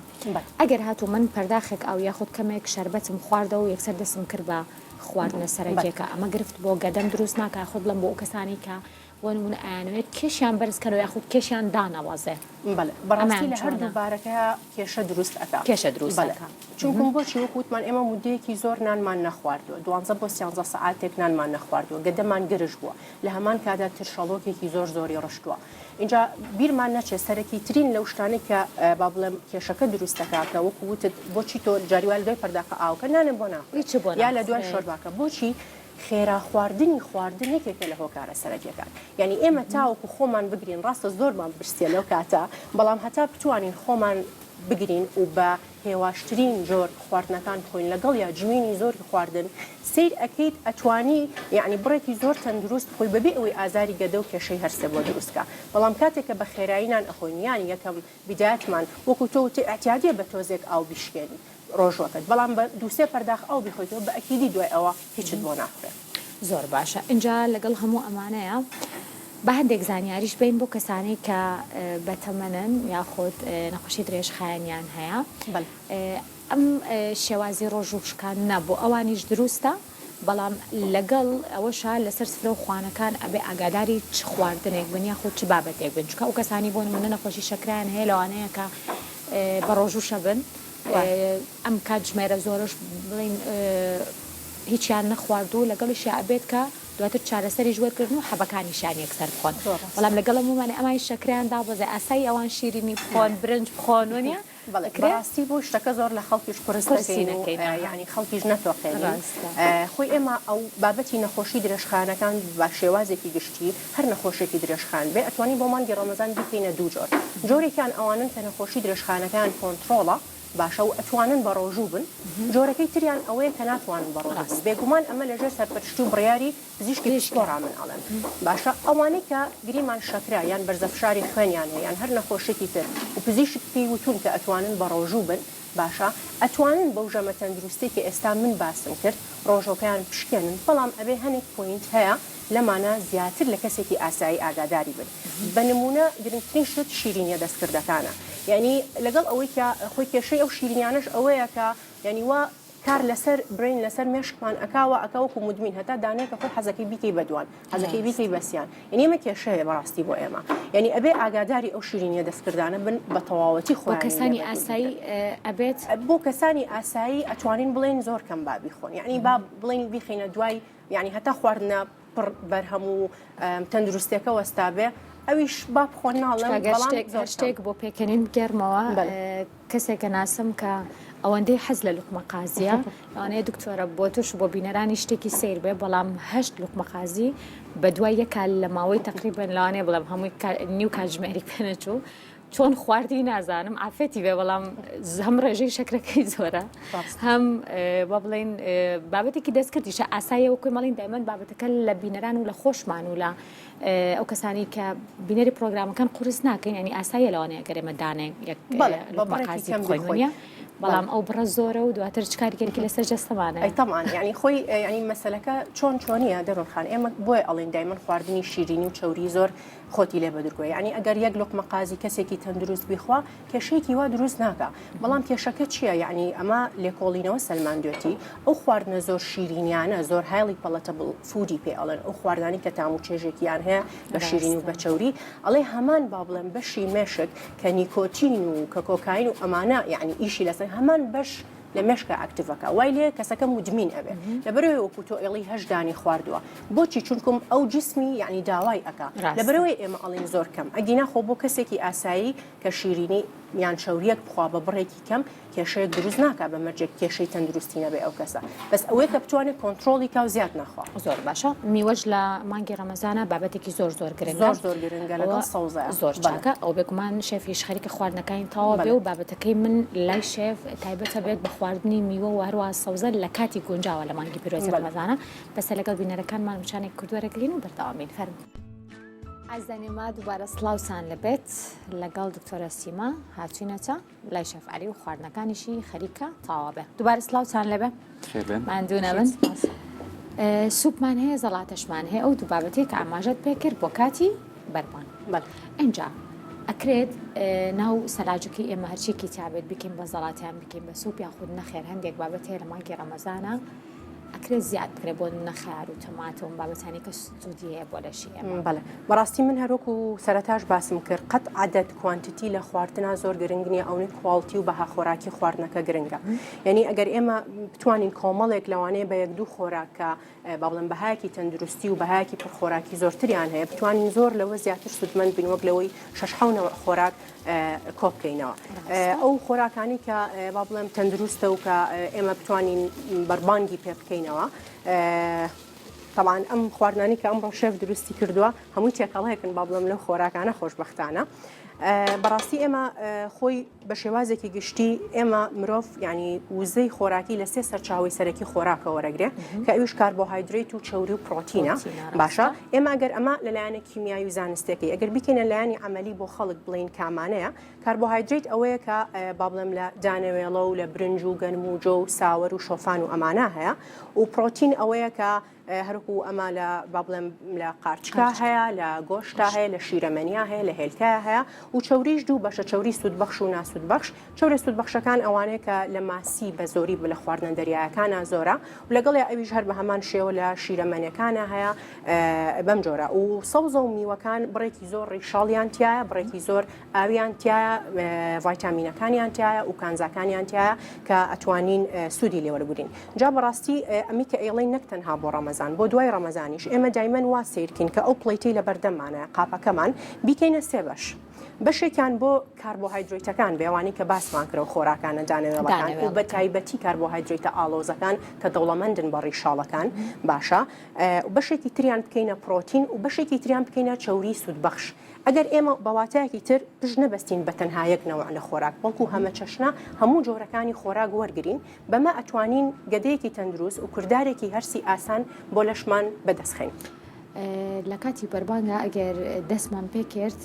ئەگەر هاتوو من پەرداخێک ئاو یاخود کەمێک شەربەتم خواردەوە و یەکسەر دەستم کرد بە خواردنە سەرەکیەکە ئەمە گرفت بۆ گەدەم دروست ناکا خۆ بڵێم بۆ ئەو کەسانەی کە بۆ نمونە ئەیانەوێت کێشیان بەرز کەنەوە یاخود کێشیان دانەبەزێ. بەڵێ بەڕاستی لە هەردوو بارەکە کێشە دروست ئەکا. کێشە دروست ئەکا. چونکم بۆچی وەکو وتمان ئێمە مودەیەکی زۆر نانمان نەخواردووە دوانزە بۆ سیانزە سەعاتێک نانمان نەخواردووە گەدەمان گرژ بووە لە هەمان کادا ترشەڵۆکێکی زۆر زۆری ڕشتووە ئینجا بیرمان نەچێت سەرەکی ترین لەو شتانەی کە با بڵێم کێشەکە دروست دەکا کە وەکو وتت بۆچی تۆ جاری وا لە دوای پەرداخە ئاوەکە نانت بۆ ناخورێت یا لە دوای شۆرباکە بۆچی خێرا خواردنی خواردن یەکێکە لە هۆکارە سەرەکیەکان یانی ئێمە تاوەکو خۆمان بگرین ڕاستە زۆرمان برسیە لەو کاتە بەڵام هەتا بتوانین خۆمان بگرین و بە هێواشترین جۆر خواردنەکان بخۆین لەگەڵیا جوینی زۆری خواردن سەیر ئەکەیت ئەتوانی یانی بڕێکی زۆر تەندروست بخۆی بەبێ ئەوەی ئازاری گەدە و کێشەی هەرسێ بۆ دروست کا بەڵام کاتێک کە بە خێرایی نان ئەخۆین یان یەکەم بیدایەتمان وەکو تۆ وتی ئیعتیادیە بە تۆزێک ئاو بیشکێنی ڕۆژوەکەت بەڵام بە دوو سێ پەرداخ ئاو بیخۆیتەوە بە ئەکیدی دوای ئەوە هیچت بۆ ناخورێ. زۆر باشە ئینجا لەگەڵ هەموو ئەمانەیا با هەندێک زانیاریش بەین بۆ کەسانەی کە بەتەمەنن یاخود نەخۆشی درێژخایەنیان هەیە ئەم شێوازی ڕۆژوو شکاندنە بۆ ئەوانیش دروستە بەڵام لەگەڵ ئەوەشا لەسەر سفرە و خوانەکان ئەبێ ئاگاداری چ خواردنێک بن یاخود چ بابەتێک بن چونکە ئەو کەسانی بۆ نمونە نەخۆشی شەکرەیان هەیە لەوانەیە کە بە ڕۆژووشە بن ئەم کاتژمێرە زۆرەش بڵێین هیچیان نەخواردوو لەگەڵیشیا ئەبێت کە دواتر چارەسەریش وەرگرن و حەبەکانیشیان یەکسەر بخۆن بەڵام لەگەڵ هەموومانە ئەمانی شەکرەیان دابەزێ ئاسایی ئەوان شیرینی بخۆن برنج بخۆن وەنیە بەڵێ بەڕاستی بۆ شتەکە زۆر لە خەڵکیش قورس نەکەین و یانی خەڵکیش نەتۆقێنین خۆی ئێمە ئەو بابەتی نەخۆشی درێژخایەنەکان بە شێوازێکی گشتی هەر نەخۆشێکی درێژخایەن بێ ئەتوانین بۆ مانگی ڕەمەزان بیکەینە دوو جۆر جۆرێکیان ئەوانەن کە نەخۆشی درێژخایەنەکەیان کۆنترۆڵە باشە و ئەتوانن بەڕۆژوو بن جۆرەکەی تریان ئەوەیە کە ناتوانن بەڕۆژوو بن بێگومان ئەمە لەژێر سەرپەرشتی و بڕیاری پزیشکی پسپۆڕە من ئەڵێم باشە ئەوانەی کە گریمان شەکرە یان بەرزە فشاری خوێنیان هەیە یان هەر نەخۆشیەکی تر و پزیشک پێی وتوون کە ئەتوانن بەڕۆژوو بن باشە ئەتوانن بەو ژەمە تەندروستەی کە ئێستا من باسم کرد ڕۆژۆکەیان بشکێنن بەڵام ئەبێ هەنێک point هەیە لەمانە زیاتر لە کەسێکی ئاسایی ئاگاداری بن بە نمونە گرنگترین شت شیرینیە دەستکردەکانە. یانی لەگەڵ ئەوەی کە خۆی کێشەی ئەو شیرینیانەش ئەوەیە کە یانی وا کار لەسەر brain لەسەر مێشکمان ئەکا وا ئەکا وەکو مدمین هەتا دانەیە کە خۆی حەزەکەی بیکەی بە دوان حەزەکەی بیکەی بە سیان یانی ئەمە کێشەیە بەڕاستی بۆ ئێمە یانی ئەبێ ئاگاداری ئەو شیرینیە دەستکردانە بن بە تەواوەتی بۆ خۆیان لێ کەسانی بەدوور ئاسایی بگرن. ئەبێت بۆ کەسانی ئاسایی ئەتوانین بڵێین زۆر کەم با بیخۆن یانی با بڵێین بیخەینە دوای یانی هەتا خواردنە پڕ بەرهەم و تەندروستیەکە وەستابێ ئەویش با بخۆن ناڵێم چونکە گەر بەڵام شتێک زۆر هەر کەم. شتێک بۆ پێکەنین بگێڕمەوە بەلێ. کەسێک ئەناسم کە ئەوەندەی حەز لە لوقمە قازیە لەوانەیە دکتۆرە بۆ تۆش و بۆ بینەرانی شتێکی سەیر بێ بەڵام هەشت لوقمە قازی بە دوای یەکا لە ماوەی تەقریبەن لەوانەیە بڵێم هەمووی نیو کاتژمێری پێنەچوو چۆن خواردی نازانم عافێتی بێ بەڵام هەم ڕێژەی شەکرەکەی زۆرە هەم با بڵین بابەتێکی دەستکردیشە ئاساییە وەکوی مەڵین دایمەن بابەتەکە لە بینەران و لە خۆشمان و لە ئەو کەسانی کە بینەری پرۆگرامەکان قورس ناکەین ینی ئاساییە لەوانەیە گەر ئێمە دانێک یەک قازی بخۆین بەڵام ئەو بڕە زۆرە و دواتر چ کاریگەرێکی لەسەر جەستەمانە ئەی تەبعەن یعنی خۆی یعنی مەسەلەکە چۆن چۆنیە دەرون خان ئێمە بۆیە ئەڵێن دایمەن خواردنی شیرینی و چەوری زۆر خۆتی لێ بەدورگۆ یعنی ئەگەر یەک لوقمە قازی کەسێکی تەندروست بیخوا کێشەیەکی وا دروست ناکا بەڵام کێشەکە چییە یعنی ئەمە لێکۆڵینەوە سەلماندوێتی ئەو خواردنە زۆر شیرینیانە زۆر highly palatable food ی پێ ئەڵێن ئەو خواردنانی کە تام و چێژێکیان هەیە بە شیرینی و بە چەوری ئەڵێ هەمان با بڵێم بەشی مێشک کە نیکۆتین و کە کۆکاین و ئەمانە یعنی ئیشی لەسەر هەمان بەش لە مێشکا active ەکە وای لێ کەسەکە مدمین ئەبێ لەبەرەوەی وەکو تۆ ئێڵی هەشت دانی خواردووە بۆچی چونکم ئەو جسمی یعنی داوای ئەکا لەبەرەوەی ئێمە ئەڵین زۆر کەم ئەگینا خۆ بۆ کەسێکی ئاسایی کە شیرینی یان چەوریەک بخوا بە بڕێکی کەم کێشەیەک دروست ناکا بە مەرجێک کێشەی تەندروستی نەبێ ئەو کەسە بەس ئەوەی کە بتوانێت کۆنترۆڵی کا و زیاد نەخوا. زۆر باشە میوەش لە مانگی ڕەمەزانا بابەتێکی زۆر زۆر گرنگە. زۆر زۆر گرنگە لەگەڵ سەوزە. زۆر چاکە ئەو بێگومان شێفیش خەریکە خواردنەکانی تەواو بێ و بابەتەکەی من لای شێف تایبەتە بێت بە خواردنی میوە و هەروەها سەوزە لە کاتی گونجاوە لە مانگی پیرۆزی ڕەمەزانە بەسە لەگەڵ بینەرەکانمان وچانێک کورد وەرەگرین و بەردەوام بین فەرموو. ئازیزانی ما دووبارە سڵاوتان لەبێت لەگەڵ دکتۆرە سیما هاتوینەتە لای شەف عەلی و خواردنەکانیشی خەریکە تەواو بێ دووبارە سڵاوتان لێبێ ماندوو نەبن سوپمان هەیە زەڵاتەشمان هەیە ئەو دوو بابەتێک کە ئاماژەت پێ کرد بۆ کاتی بەربانگ ئینجا ئەکرێت ناو سەلاجەکەی ئێمە هەرچێکی تابێت بکەین بە زەڵاتیان بکەین بە سوپ یاخود نەخێر هەندێک بابەت هەیە لە مانگی ڕەمەزانە ئەکرێت زیاد بکرێت بۆ نمونە خەیار و تەماتە و بابەتانی کە سوودی هەیە بۆ لەشی ئێمە. بەڵێ بەڕاستی من هەروەکو سەرەتاش باسم کرد قەت عەدەد quantity لە خواردنا زۆر گرنگ نییە ئەونەی quality و بەها خۆراکی خواردنەکە گرنگە یعنی ئەگەر ئێمە بتوانین کۆمەڵێک لەوانەیە بە یەک دوو خۆراک کە با بڵێم بەهایەکی تەندروستی و بەهایەکی پڕخۆراکی زۆرتریان هەیە بتوانین زۆر لەوە زیاتر سوودمەند بین وەک لەوەی شەش حەو نەوع خۆراک کۆبکەینەوە ئەو خۆراکانی کە با بڵێم تەندروستە و کە ئێمە بتوانین بەربانگی پێ بکەینەوە تەبعەن ئەم خواردنانی کە ئەمڕۆ شێف دروستی کردووە هەمووی تێکەڵەیەکن با بڵێم لەو خۆراکانە خۆشببختانە بەڕاستی ئێمە خۆی بە شێوازێکی گشتی ئێمە مرۆڤ ینی وزەی خۆراکی لە سێ سەرچاوی سەرەکی خۆراکە وەرەگرێ کە ئەویش کاربۆهایدرێت و چەوری و پرۆتینە باشە ئێمە ئەگەر ئەمە لەلایەنە کیمیایی و زانستیەکەی ئەگەر بیکەینە لایەنی عەمەلی بۆ خەڵک بڵێین کامانەیە، کاربۆهایدرەیت ئەوەیە کە با بڵێم لە دانەوێڵە و لە برنج و گەنم و جۆ و ساوەر و شۆفان و ئەمانە هەیە و پرۆتین ئەوەیە کە هەرکو ئەمە لە با بڵێم لە قارچکا هەیە لە گۆشتا هەیە لە شیرەمەنیا هەیە لە هێلکە هەیە و چەوریش دوو بەشە چەوری سوودبەخش و ناسوودبەخش چەورە سوودبەخشەکان ئەوانەیە کە لە ماسی بە زۆری لە خواردنە دەریایەکانا زۆرە و لەگەڵیا ئەویش هەر بە هەمان شێوە لە شیرەمەنیەکانا هەیە بەم جۆرە و سەوزە و میوەکان بڕێکی زۆر ڕیشاڵیان تایە بڕێکی زۆر ئاویان تایە ڤایتامینەکانیان تایە و کانزاکانیان تایە کە ئەتوانین سوودی لێوەرگین جا بەڕاستی ئەمی کە ئێڵێن نەک تەنها بۆ ڕەمەزان بۆ دوای ڕەمەزانیش ئێمە دایمەن وا سیرکین کە ئەو plate ەی لە بەردەممانە قاپەکەمان بیکەینە سێ بەش. بەشێکیان بۆ کاربۆهایدرەیتەکان بێ ئەوانەی کە باسمان کرد ئەو خۆراکانە دانەوێڵەکان و بە تایبەتی کاربۆهایدرەیتە ئاڵۆزەکان کە دەوڵەمەندن بە ڕیشاڵەکان باشە بەشێکی تریان بکەینە پرۆتین و بەشێکی تریان بکەینە چەوری سوودبەخش ئەگەر ئێمە بە واتایەکی تر پشت نەبەستین بە تەنها یەک نەوع لە خۆراک بەڵکو هەمەچەشنە هەموو جۆرەکانی خۆراک وەرگرین بەمە ئەتوانین گەدەیەکی تەندروست و کردارێکی هەرسی ئاسان بۆ لەشمان بەدەستخەین. لە کاتی بەربانگا ئەگەر دەستمان پێ کرد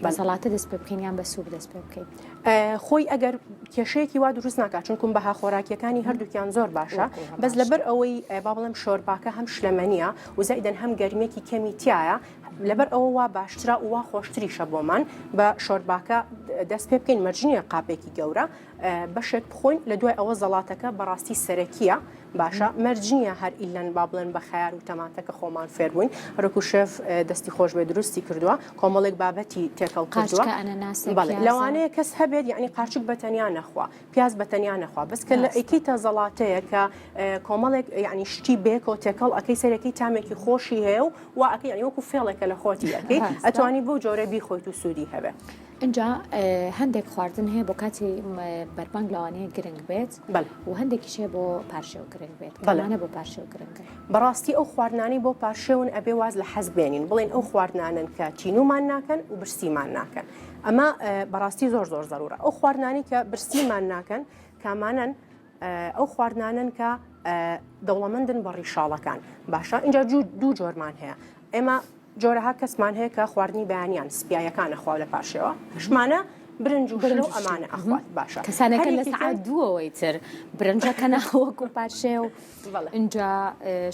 بە سەڵاتە دەست پێ بکەین یان بە سوپ دەست پێ بکەین؟ خۆی ئەگەر کێشەیەکی وا دروست ناکات چونکم بەها خۆراکیەکانی هەردووکیان زۆر باشە بەس لەبەر ئەوەی با بڵێم شۆرباکە هەم شلەمەنیە و زائیدەن هەم گەرمێکی کەمی تایە. لەبەر ئەوە وا باشترە و وا خۆشتریشە بۆمان بە شۆرباکە دەست پێ بکەین مەرج نییە قاپێکی گەورە بەشێک بخۆین لە دوای ئەوە زەڵاتەکە بەڕاستی سەرەکیە باشە مەرج نییە هەر ئیلەن با بڵێن بە خەیار و تەماتە کە خۆمان فێر بووین هەرۆکو شێف دەستی خۆش بێ دروستی کردووە کۆمەڵێک بابەتی تێکەڵ کردووە بەڵێ لەوانەیە کەس هەبێت یعنی قارچک بە تەنیا نەخوا پیاز بە تەنیا نەخوا بەس کە لە ئەیکەیتە زەڵاتەیە کە کۆمەڵێک یعنی شتی بێکەوە تێکەڵ ئەەکەی سەرەکەی تامێکی خۆشی هەیە و وا ئەکەی یعنی وەکو فێڵێکە لە خۆتی ئەەکەی ئەتوانی بەو جۆرە بیخۆیت و سوودی هەبێ. ئینجا هەندێک خواردن هەیە بۆ کاتی بەربانگ لەوانەیە گرنگ بێت و هەندێکیش هەیە بۆ پارشێو گرنگ بێت کامانە بۆ پارشێو گرنگن؟ بەڕاستی ئەو خواردنانەی بۆ پارشێون ئەبێ واز لە حەز بێنین بڵێن ئەو خواردنانەن کە تینومان ناکەن و برسیمان ناکەن ئەمە بەڕاستی زۆر زۆر زەرورە ئەو خواردنانی کە برسیمان ناکەن کامانەن ئەو خواردنانەن کە دەوڵەمەندن بە ڕیشاڵەکان باشە اینجا دوو جۆرمان هەیە ئێمە جۆرەها کەسمان هەیە کە خواردنی بەیانیان سپیایەکان ئەخوا لە پارشێوە هەشمانە برنج و شلە و ئەمانە ئەخوات باشە کەسانەکە لە سەعات دووەوەی تر برنجەکە ناوەکو پارشێو ئینجا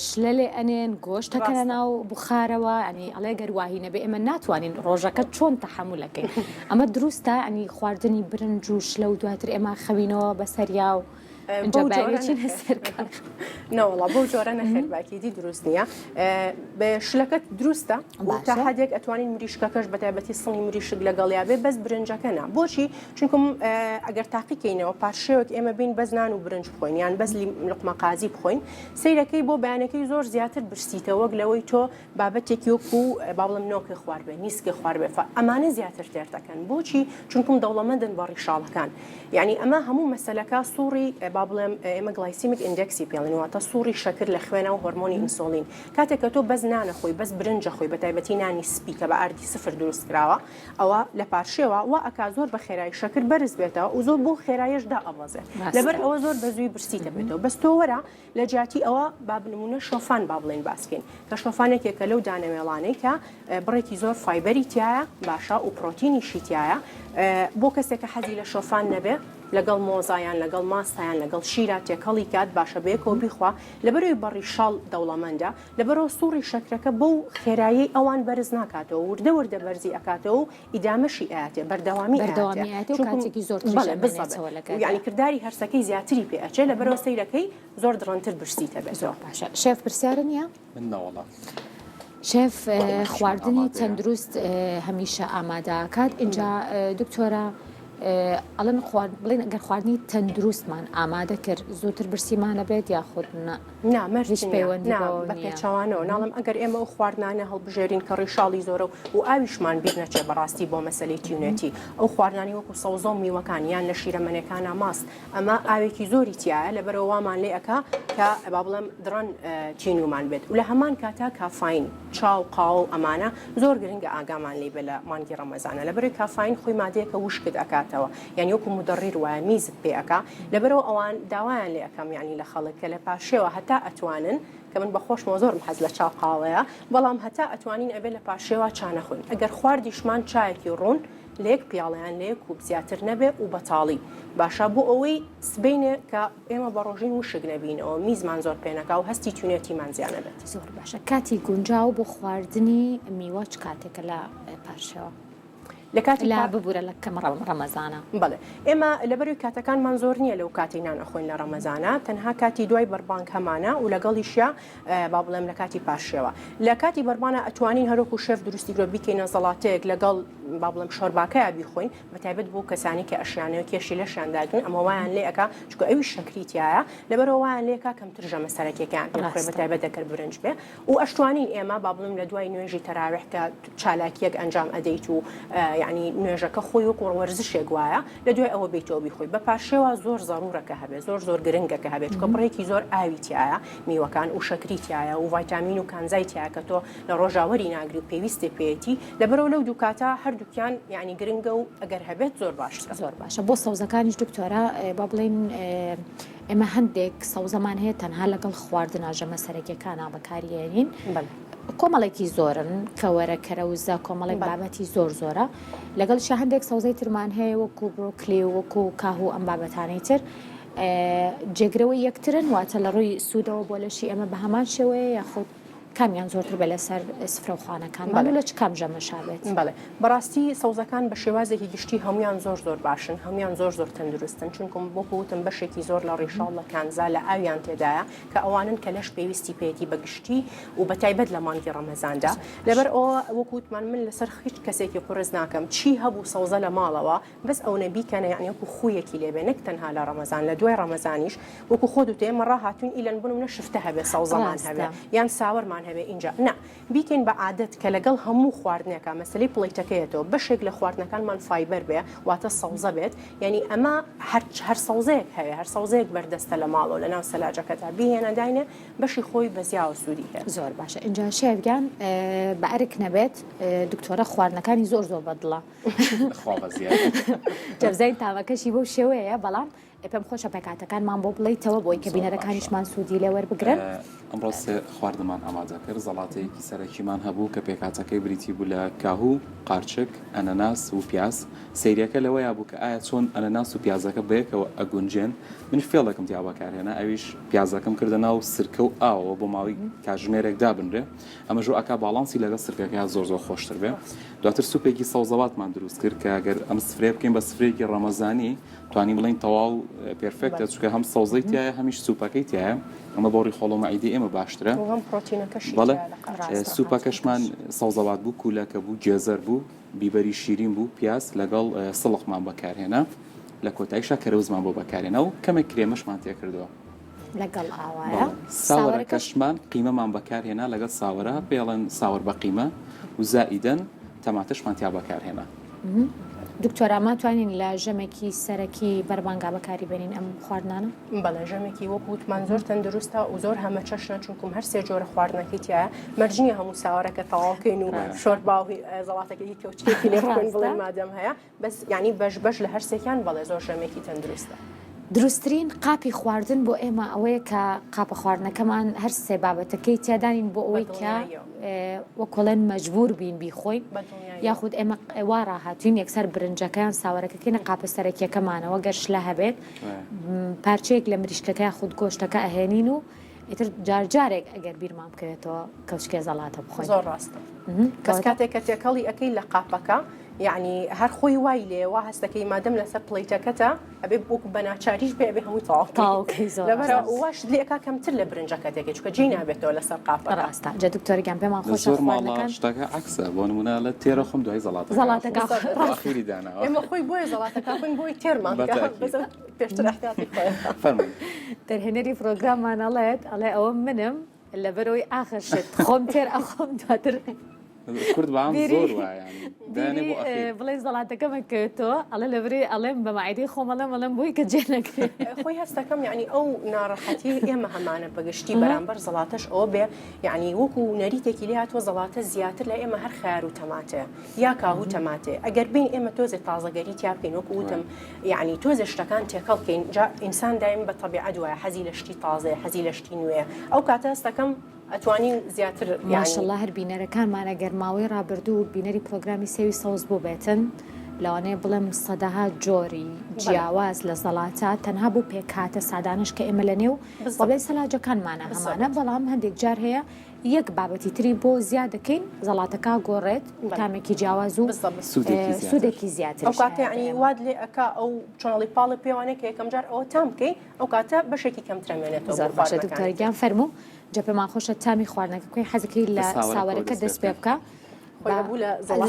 شلە لێ ئەنێن گۆشتەکەنە ناو بخارەوە ئەنی ئەڵێ گەر واهی نەبێ ئێمە ناتوانین ڕۆژەکە چۆن تەحەمولەکەین ئەمە دروستە ئەنی خواردنی برنج و شلە و دواتر ئێمە خەوینەوە بەسەریا و ئینجا بەیانی چینە سەر کار. نەوەڵا بەو جۆرە نەخێر باکیدی دروست نییە شلەکەت دروستە تا حدێک ئەتوانین مریشکەکەش بە تایبەتی سڵی مریشک لەگەڵیا بێ بەس برنجەکە نا بۆچی چونکم ئەگەر تاقیکەینەوە پارشێوەک ئێمە بین بەس نان و برنج بخۆین یان بەس لقمە قازی بخۆین سیرەکەی بۆ بەیانەکەی زۆر زیاتر برسیتە وەک لەوەی تۆ بابەتێکی وەکو با بڵێم نۆکە خواربێ نیسکە خواربێ فە ئەمانە زیاتر تێر دەکەن بۆچی چونکم دەوڵەمەندن بە ڕیشاڵەکان یعنی ئەمە هەموو مەسەلەکە سوڕی با بڵێم ئێمە glycemic index ی پێڵین واتە سوڕی شەکر لە خوێنە و هۆرمۆنی ئینسۆلین کاتێک کە تۆ بەس نانە خۆی بەس برنجە خۆی بە تایبەتی نانی سپی کە بە ئاردی سفر دروست کراوە ئەوە لە پارشێوە وا ئەکا زۆر بە خێرایی شەکر بەرز بێتەوە و زۆر بۆ خێرایەش دائەبەزێ لەبەر ئەوە زۆر بە زووی برسیتە بێتەوە بەس تۆ وەرە لە جیاتی ئەوە با بنمونە شۆفان با بڵێین باس کەین کە شۆفان یەکێکە لەو دانەوێڵانەی کە بڕێکی زۆر fiber ی تایە باشە و پرۆتینیشی تایە بۆ کەسێک کە حەزی لە شۆفان نەبێ لەگەڵ مۆزایان لەگەڵ ماستایان لەگەڵ شیرا تێکەڵی کات باشە بەیەکەوە بیخوا لەبەرەوەی بە ڕیشاڵ دەوڵەمەندە لەبەرەوە سوڕی شەکرەکە بەو خێرایی ئەوان بەرز ناکاتەوە وردە وردە بەرزی ئەکاتەوە و ئیدامەشی ئەیاتێ بەردەوامی بەردەوامی ئەیاتێ و کاتێکی زۆرتریش بەڵێ بالضبط ئەمێنێتەوە لەگەڵ یعنی کرداری هەرسەکەی زیاتری پێ ئەچێ لەبەرەوە سەیرەکەی زۆر دڕەنتر برسیتە بێتەوە. زۆر باشە شێف پرسیارە نییە؟ من نەوەڵا. شێف خواردنی تەندروست هەمیشە ئامادە کات ئینجا دکتۆرە ئەڵێن خوارد بڵێن ئەگەر خواردنی تەندروستمان ئامادە کرد زووتر برسیمانە بێت یاخود نا؟ نا مەرج نییە نا بە پێچەوانەوە ناڵێم ئەگەر ئێمە ئەو خواردنانە هەڵبژێرین کە ڕیشاڵی زۆرە و ئاویشمان بیر نەچێ بەڕاستی بۆ مەسەلەی تیونێتی ئەو خواردنانی وەکو سەوزە و میوەکان یان لە شیرەمەنێکانا ماست ئەمە ئاوێکی زۆری تیایە لەبەرەوە وامان لێ ئەکا کە با بڵێم دڕەن تینومان بێت و لە هەمان کاتا کافاین چا و قاوە و ئەمانە زۆر گرنگە ئاگامان لێی بێ لە مانگی ڕەمەزانە لەبەرەوەی کافاین خۆی مادەیەکە وشکت ئەکاتەوە یانی وەکو مدەڕیر وایە میزت پێ ئەکا لەبەرئەوە ئەوان داوایان لێ ئەکەم یانی لە خەڵک کە لە پاشێوە هەتا ئەتوانن کە من بە خۆشمەوە زۆرم حەز لە چا قاوەیە بەڵام هەتا ئەتوانین ئەبێ لە پاشێوە چا نەخۆین ئەگەر خواردیشمان چایەکی ڕوون لە یەک پیاڵە یان لە یەک کوپ زیاتر نەبێ و بەتاڵی باشە بۆ ئەوەی سبەینێ کە ئێمە بە ڕۆژین وشک نەبینەوە میزمان زۆر پێ نەکا و هەستی تونێتیمان زیا نەبێت. زۆر باشە کاتی گونجاو بۆ خواردنی میوە چ کاتێکە لە پارشێوە؟ لە کاتی لە ببورە لە کەم ڕەمەزانە. بەڵێ ئێمە لەبەروی کاتەکانمان زۆر نییە لەو کاتی نان ئەخۆین لە ڕەمەزانە تەنها کاتی دوای بەربانگ هەمانە و لەگەڵیشیا با بڵێم لە کاتی پارشێوە لە کاتی بەربانە ئەتوانین هەروەکو شێف دروستی کرد بیکەینە زەڵاتەیەک لەگەڵ با بڵێم شۆرباکەیا بیخۆین بە تایبەت بۆ کەسانی کە ئەشیانەوە کێشی لەشیان داگرن ئەمە وایان لێ ئەکا چونکە ئەویش شەکری تیایە لەبەرەوە وایان لێ ئەکا کەمتر ژەمە سەرەکیەکەیان پێ بخورێ بە تایبەت ئەگەر برنج بێ و ئەشتوانین ئێمە با بڵێم لە دوای نوێژی تەراویح کە چالاکیەک ئەنجام ئەدەیت و یعنی نوێژەکە خۆی وەکو وەرزشێک وایە لە دوای ئەوە بیتەوە بیخۆی بە پارشێوە زۆر زەرورە کە هەبێ زۆر زۆر گرنگە کە هەبێت چونکە بڕێکی زۆر ئاوی تیایە میوەکان و شەکری تیایە و ڤایتامین و کانزای تیایە کە تۆ لە ڕۆژا وەری ناگری و پێویستێ پێیەتی لەبەرئەوە لەو دوو کاتە هەردووکیان یعنی گرنگە و ئەگەر هەبێت زۆر باشترە. زۆر باشە بۆ سەوزەکانیش دکتۆرە با بڵێین ئێمە هەندێک سەوزەمان هەیە تەنها لەگەڵ خواردنا ژەمە سەرەکیەکانا بەکاری ئێنین کۆمەڵێکی زۆرن کەوەرە کەرەوزە کۆمەڵێک بابەتی زۆر زۆرە لەگەڵیشا هەندێک سەوزەی ترمان هەیە وەکو برۆکلی و وەکو کاهو ئەم بابەتانەی تر جێگرەوەی یەکترن واتە لە ڕووی سوودەوە بۆ لەشی ئێمە بە هەمان شێوەیە یاخود. کامیان زۆرتر بێ لەسەر سفرە و خوانەکانمان و لە چ کام ژەمەشا بێت؟ بەڵێ بەڕاستی سەوزەکان بە شێوازێکی گشتی هەموویان زۆر زۆر باشن، هەموویان زۆر زۆر تەندروستن، چونکم وەکو وتم بەشێکی زۆر لە ڕیشاڵ لە کانزا لە ئاویان تێدایە کە ئەوانن کە لەش پێویستی پێیەتی بە گشتی و بە تایبەت لە مانگی ڕەمەزاندا لەبەر ئەوە وەکو وتمان من لەسەر هیچ کەسێکی قورس ناکەم چی هەبوو سەوزە لە ماڵەوە بەس ئەونە بیکەنە یەعنی وەکو خویەکی لێبێ نەک تەنها لە ڕەمەزان لە دوای ڕەمەزانیش وەکو خۆت وتێ ئێمە ڕاهاتوین ئیلەن بنمونە شفتە هەبێ سەوزەمان هەبێ یان ساوەرمان هەبێ ئینجا نا بیکەین بە عادەت کە لەگەڵ هەموو خواردنێکا مەسەلەی plate ەکەیەتەوە بەشێک لە خواردنەکانمان fiber بێ واتە سەوزە بێت یعنی ئەمە هەر هەر سەوزەیەک هەیە هەر سەوزەیەک بەردەستە لە ماڵەوە لە ناو سەلاجەکەتا بیهێنە داینێ بەشی خۆی بە زیاوە سوودی هەیە. زۆر باشە ئینجا شێف گیان بە ئەرک نەبێت دکتۆرە خواردنەکانی زۆر زۆر بەدڵە. خوا بەزیاد. جا بزانین تامەکەشی بەو شێوەیە بەڵام پێم خۆشە پێکهاتەکانمان بۆ بڵێیتەوە بۆی کە بینەرەکانیشمان سوودی لێ وەربگرن. ئەمڕۆ سێ خواردنمان ئامادە کرد، زەڵاتەیەکی سەرەکیمان هەبوو کە پێکهاتەکەی بریتی بوو لە کاهوو، قارچک، ئەنەناس و پیاز. سەیریەکە لەوەیا بوو کە ئایا چۆن ئەنەناس و پیازەکە بەیەکەوە ئەگونجێن، من فێڵێکم تیا بەکارهێنا ئەویش پیازەکەم کردە ناو سرکە و ئاوەوە بۆ ماوەی کاتژمێرێک دابنرێ، ئەمەش وا ئەکا باڵانسی لەگەڵ سرکەکەیا زۆر زۆر خۆشتر بێ. دواتر سوپێکی سەوزەواتمان دروست کرد کە گەر ئەم سفرەیە بکەین بە سفرەیەکی ڕەمەزانی توانین بڵێین تەواو perfect ە چونکە هەم سەوزەی تیایە هەمیش سوپەکەی تیایە ئەمە بۆ ڕیخۆڵە و مەعیدەی ئێمە باشترە و هەم پرۆتینەکەشی بەڵێ تیایە لە قارچکدا. سوپەکەشمان سەوزەوات بوو کوولەکە بوو گێزەر بوو بیبەری شیرین بوو پیاز لەگەڵ سڵقمان بەکارهێنا لە کۆتاییشا کەرەوزمان بۆ بەکارهێنا و کەمێک کرێمەشمان تێکردووە. لەگەڵ ئاوایە ساوەرەکەشمان قیمەمان بەکارهێنا لەگەڵ ساوەرە پێڵێن ساوەر بە قیمە و زائیدەن تەماتەشمان تیا بەکارهێنا. دکتۆرا ماتوانین لە ژەمێکی سەرەکی بەربانگا بەکاری بێنین ئەم خواردنانە؟ بەڵێ ژەمێکی وەکو وتمان زۆر تەندروستە و زۆر هەمەچەشنە چونکم هەر سێ جۆرە خواردنەکەی تیایە مەرج نییە هەموو ساوەرەکە تەواو کەین و شۆربا و زەڵاتەکەی کەوچکێکی لێ بخۆین بڵێن مادەم هەیە بەس یانی بەش بەش لە هەرسێکیان بەڵێ زۆر ژەمێکی تەندروستە. دروستترین قاپی خواردن بۆ ئێمە ئەوەیە کە قاپە خواردنەکەمان هەر سێ بابەتەکەی تیادانین بۆ ئەوەی کە وەکۆڵێن مەجبور بین بیخۆین یاخود ئێمە وا ڕاهاتوین یەکسەر برنجەکەیان ساوەرەکەکەینە قاپە سەرەکیەکەمانەوە گەر شلە هەبێت پارچەیەک لە مریشکەکە یاخود گۆشتەکە ئەهێنین و ئیتر جار جارێک ئەگەر بیرمان بکەوێتەوە کەوچکێ زەڵاتە بخۆین. زۆر ڕاستە بەس کاتێک کە تێکەڵی ئەکەی لە قاپەکە یعنی هەر خۆی وای لێ وا هەستەکەی مادەم لەسەر plate ەکەتە ئەبێ وەکو بە ناچاریش بێ ئەبێ هەمووی تەواو تەواو کەی زۆر لەبەرە واش لێ ئەکا کەمتر لە برنجەکە تێکەی چونکە جێی نابێتەوە لەسەر قاپەکە. ڕاستە جا دکتۆر گیان پێمان خۆشە زۆر ماڵە خواردنەکان شتەکە عەکسە بۆ نمونە لە تێرە خۆم دوای زەڵاتەکە زەڵاتەکە بۆ ئەخیری داناوە ئێمە خۆی بۆیە زەڵاتەکە خۆین بۆی تێرمان بە بکا تەئکید. بەس پێشتر احتیاطی خۆیە. فەرموون. دەرهێنەری پرۆگراممان ئەڵێت ئەڵێ ئەوە منم لەبەرئەوەی ئاخر شت خۆم تێر ئەخۆم دواتر کورد بەعام بیری زۆر وایە یانی دانێ بیری بۆ ئەخیر. بڵێ زەڵاتەکەم ئەکەوێتەوە ئەڵێ لەبری ئەڵێم بە مەعیدەی خۆم ئەڵێم ئەڵێم بۆی کە جێ نەکرێ. خۆی هەستەکەم یانی ئەو ناڕەحەتیەی ئێمە هەمانە بە گشتی بەرامبەر زەڵاتەش ئەوە بێ یانی وەکو نەریتێکی لێ هاتووە زەڵاتە زیاتر لای ئێمە هەر خەیار و تەماتەیە یا کاهو تەماتەیە ئەگەر بێین ئێمە تۆزێ تازەگەری تیا بکەین وەکو وتم یەعنی تۆزێ شتەکان تێکەڵ کەین جا ئینسان دایم بە تەبیعەت وایە حەزی لە شتی تازەیە حەزی لە شتی نوێیە ئەو کاتە هەستەکەم ئەتوانین زیاتر یەعنی. ماشەڵا هەر بینەرەکانمان ئەگەر ماوەی ڕابردوو بینەری پرۆگرامی سێوی سەوز بووبێتن لەوانەیە بڵێم سەدەها جۆری جیاواز لە زەڵاتە تەنها بۆ پێکهاتە سادانەش کە ئێمە لە نێو بەڵێ سەلاجەکانمانە هەمانە بەڵام هەندێک جار هەیە یەک بابەتی تری بۆ زیاد دەکەین زەڵاتەکە گۆڕێت و تامێکی جیاواز و سوودێکی زیاتریش ئەو کاتە یعنی وات لێ ئەکا ئەو چۆنڵی پاڵی پێوانەیە کە یەکەم جار ئەوە تام بکەی ئەو کاتە بەشێکی کەمتر ئەمێنێتەوە زۆر باشە دکتۆر گیان فەرموو جا پێمان خۆشە تامی خواردنەکە بکەین حەزەکەی لە ساوەرەکە دەست پێ بکە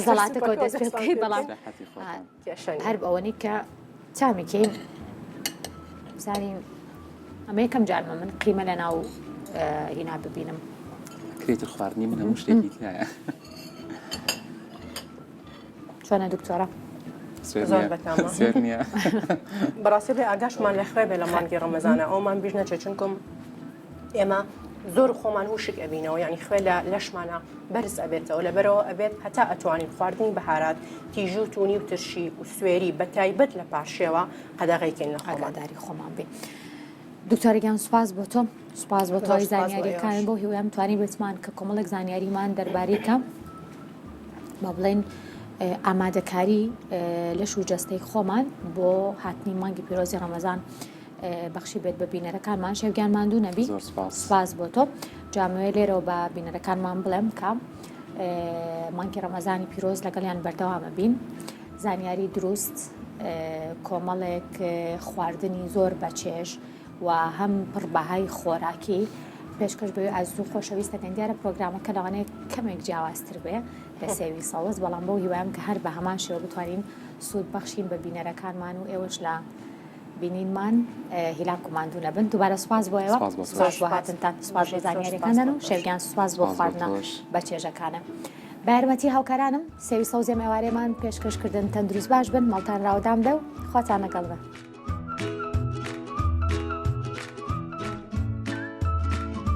زەڵاتەکەەوە دەست پێ بکەی بەڵام هەر ئەوەنی کە تامی کەین بزانین ئەمە یەکەم جارمە من قیمە لە ناو هینا ببینم. کرێتر خواردنی من هەموو شتێکی تایە. چۆنە دکتۆرە؟ زۆر بەتامە. سوێر نییە. بەڕاستی بێ ئاگاشمان لە خوێ بێ لە مانگی ڕەمەزانە ئەومان بیر نەچێت چونکم ئێمە زۆر خۆمان وشک ئەبینەوە یعنی خوێ لە لەشمانە بەرز ئەبێتەوە لەبەرەوە ئەبێت هەتا ئەتوانین خواردنی بەهارات تیژی و تونی و ترشی و سوێری بە تایبەت لە پارشێوە قەدەغەی کەین لە خۆمان. ئاگاداری خۆمان بین. دکتۆرە گیان سوپاس بۆ تۆ سوپاس بۆ تەواوی زانیاریەکان بۆ هیوام توانی بتمان کە کۆمەڵێک زانیاریمان دەربارەی کە با بڵێن ئامادەکاری لەش و جەستەی خۆمان بۆ هاتنی مانگی پیرۆزی ڕەمەزان. بەخشی بێت بە بینەرەکانمان شێوگیان ماندوو نەبی زۆر سپاس سپاس بۆ تۆ جامەوێ لێرەوە بە بینەرەکانمان بڵێم کە مانگی ڕەمەزانی پیرۆز لەگەڵیان بەردەوامە بین زانیاری دروست کۆمەڵێک خواردنی زۆر بەچێژ و هەم پڕ بەهای خۆراکی پێشکەش بەوێ ئازیز و خۆشەویست دەکەین دیارە پرۆگرامەکە لەوانەیە کەمێک جیاوازتر بێ لە سێوی سەوز بەڵام بەو هیوایم کە هەر بە هەمان شێوە بتوانین سوود بەخشین بە بینەرەکانمان و ئێوەش لە بینینمان هیلاک و ماندوو نەبن دووبارە سوپاس بۆ ئێوە سوپاس بۆ هاتنتان سوپاس بۆ زانیاریەکانتان و شێرگیان سوپاس بۆ خواردنە بە چێژەکانە بە یارمەتی هاوکارانم سێوی سەوزێم ئێوارێمان پێشکەشکردن تەندروست باش بن ماڵتان راودام بێ و خواتان لەگەڵ بێ.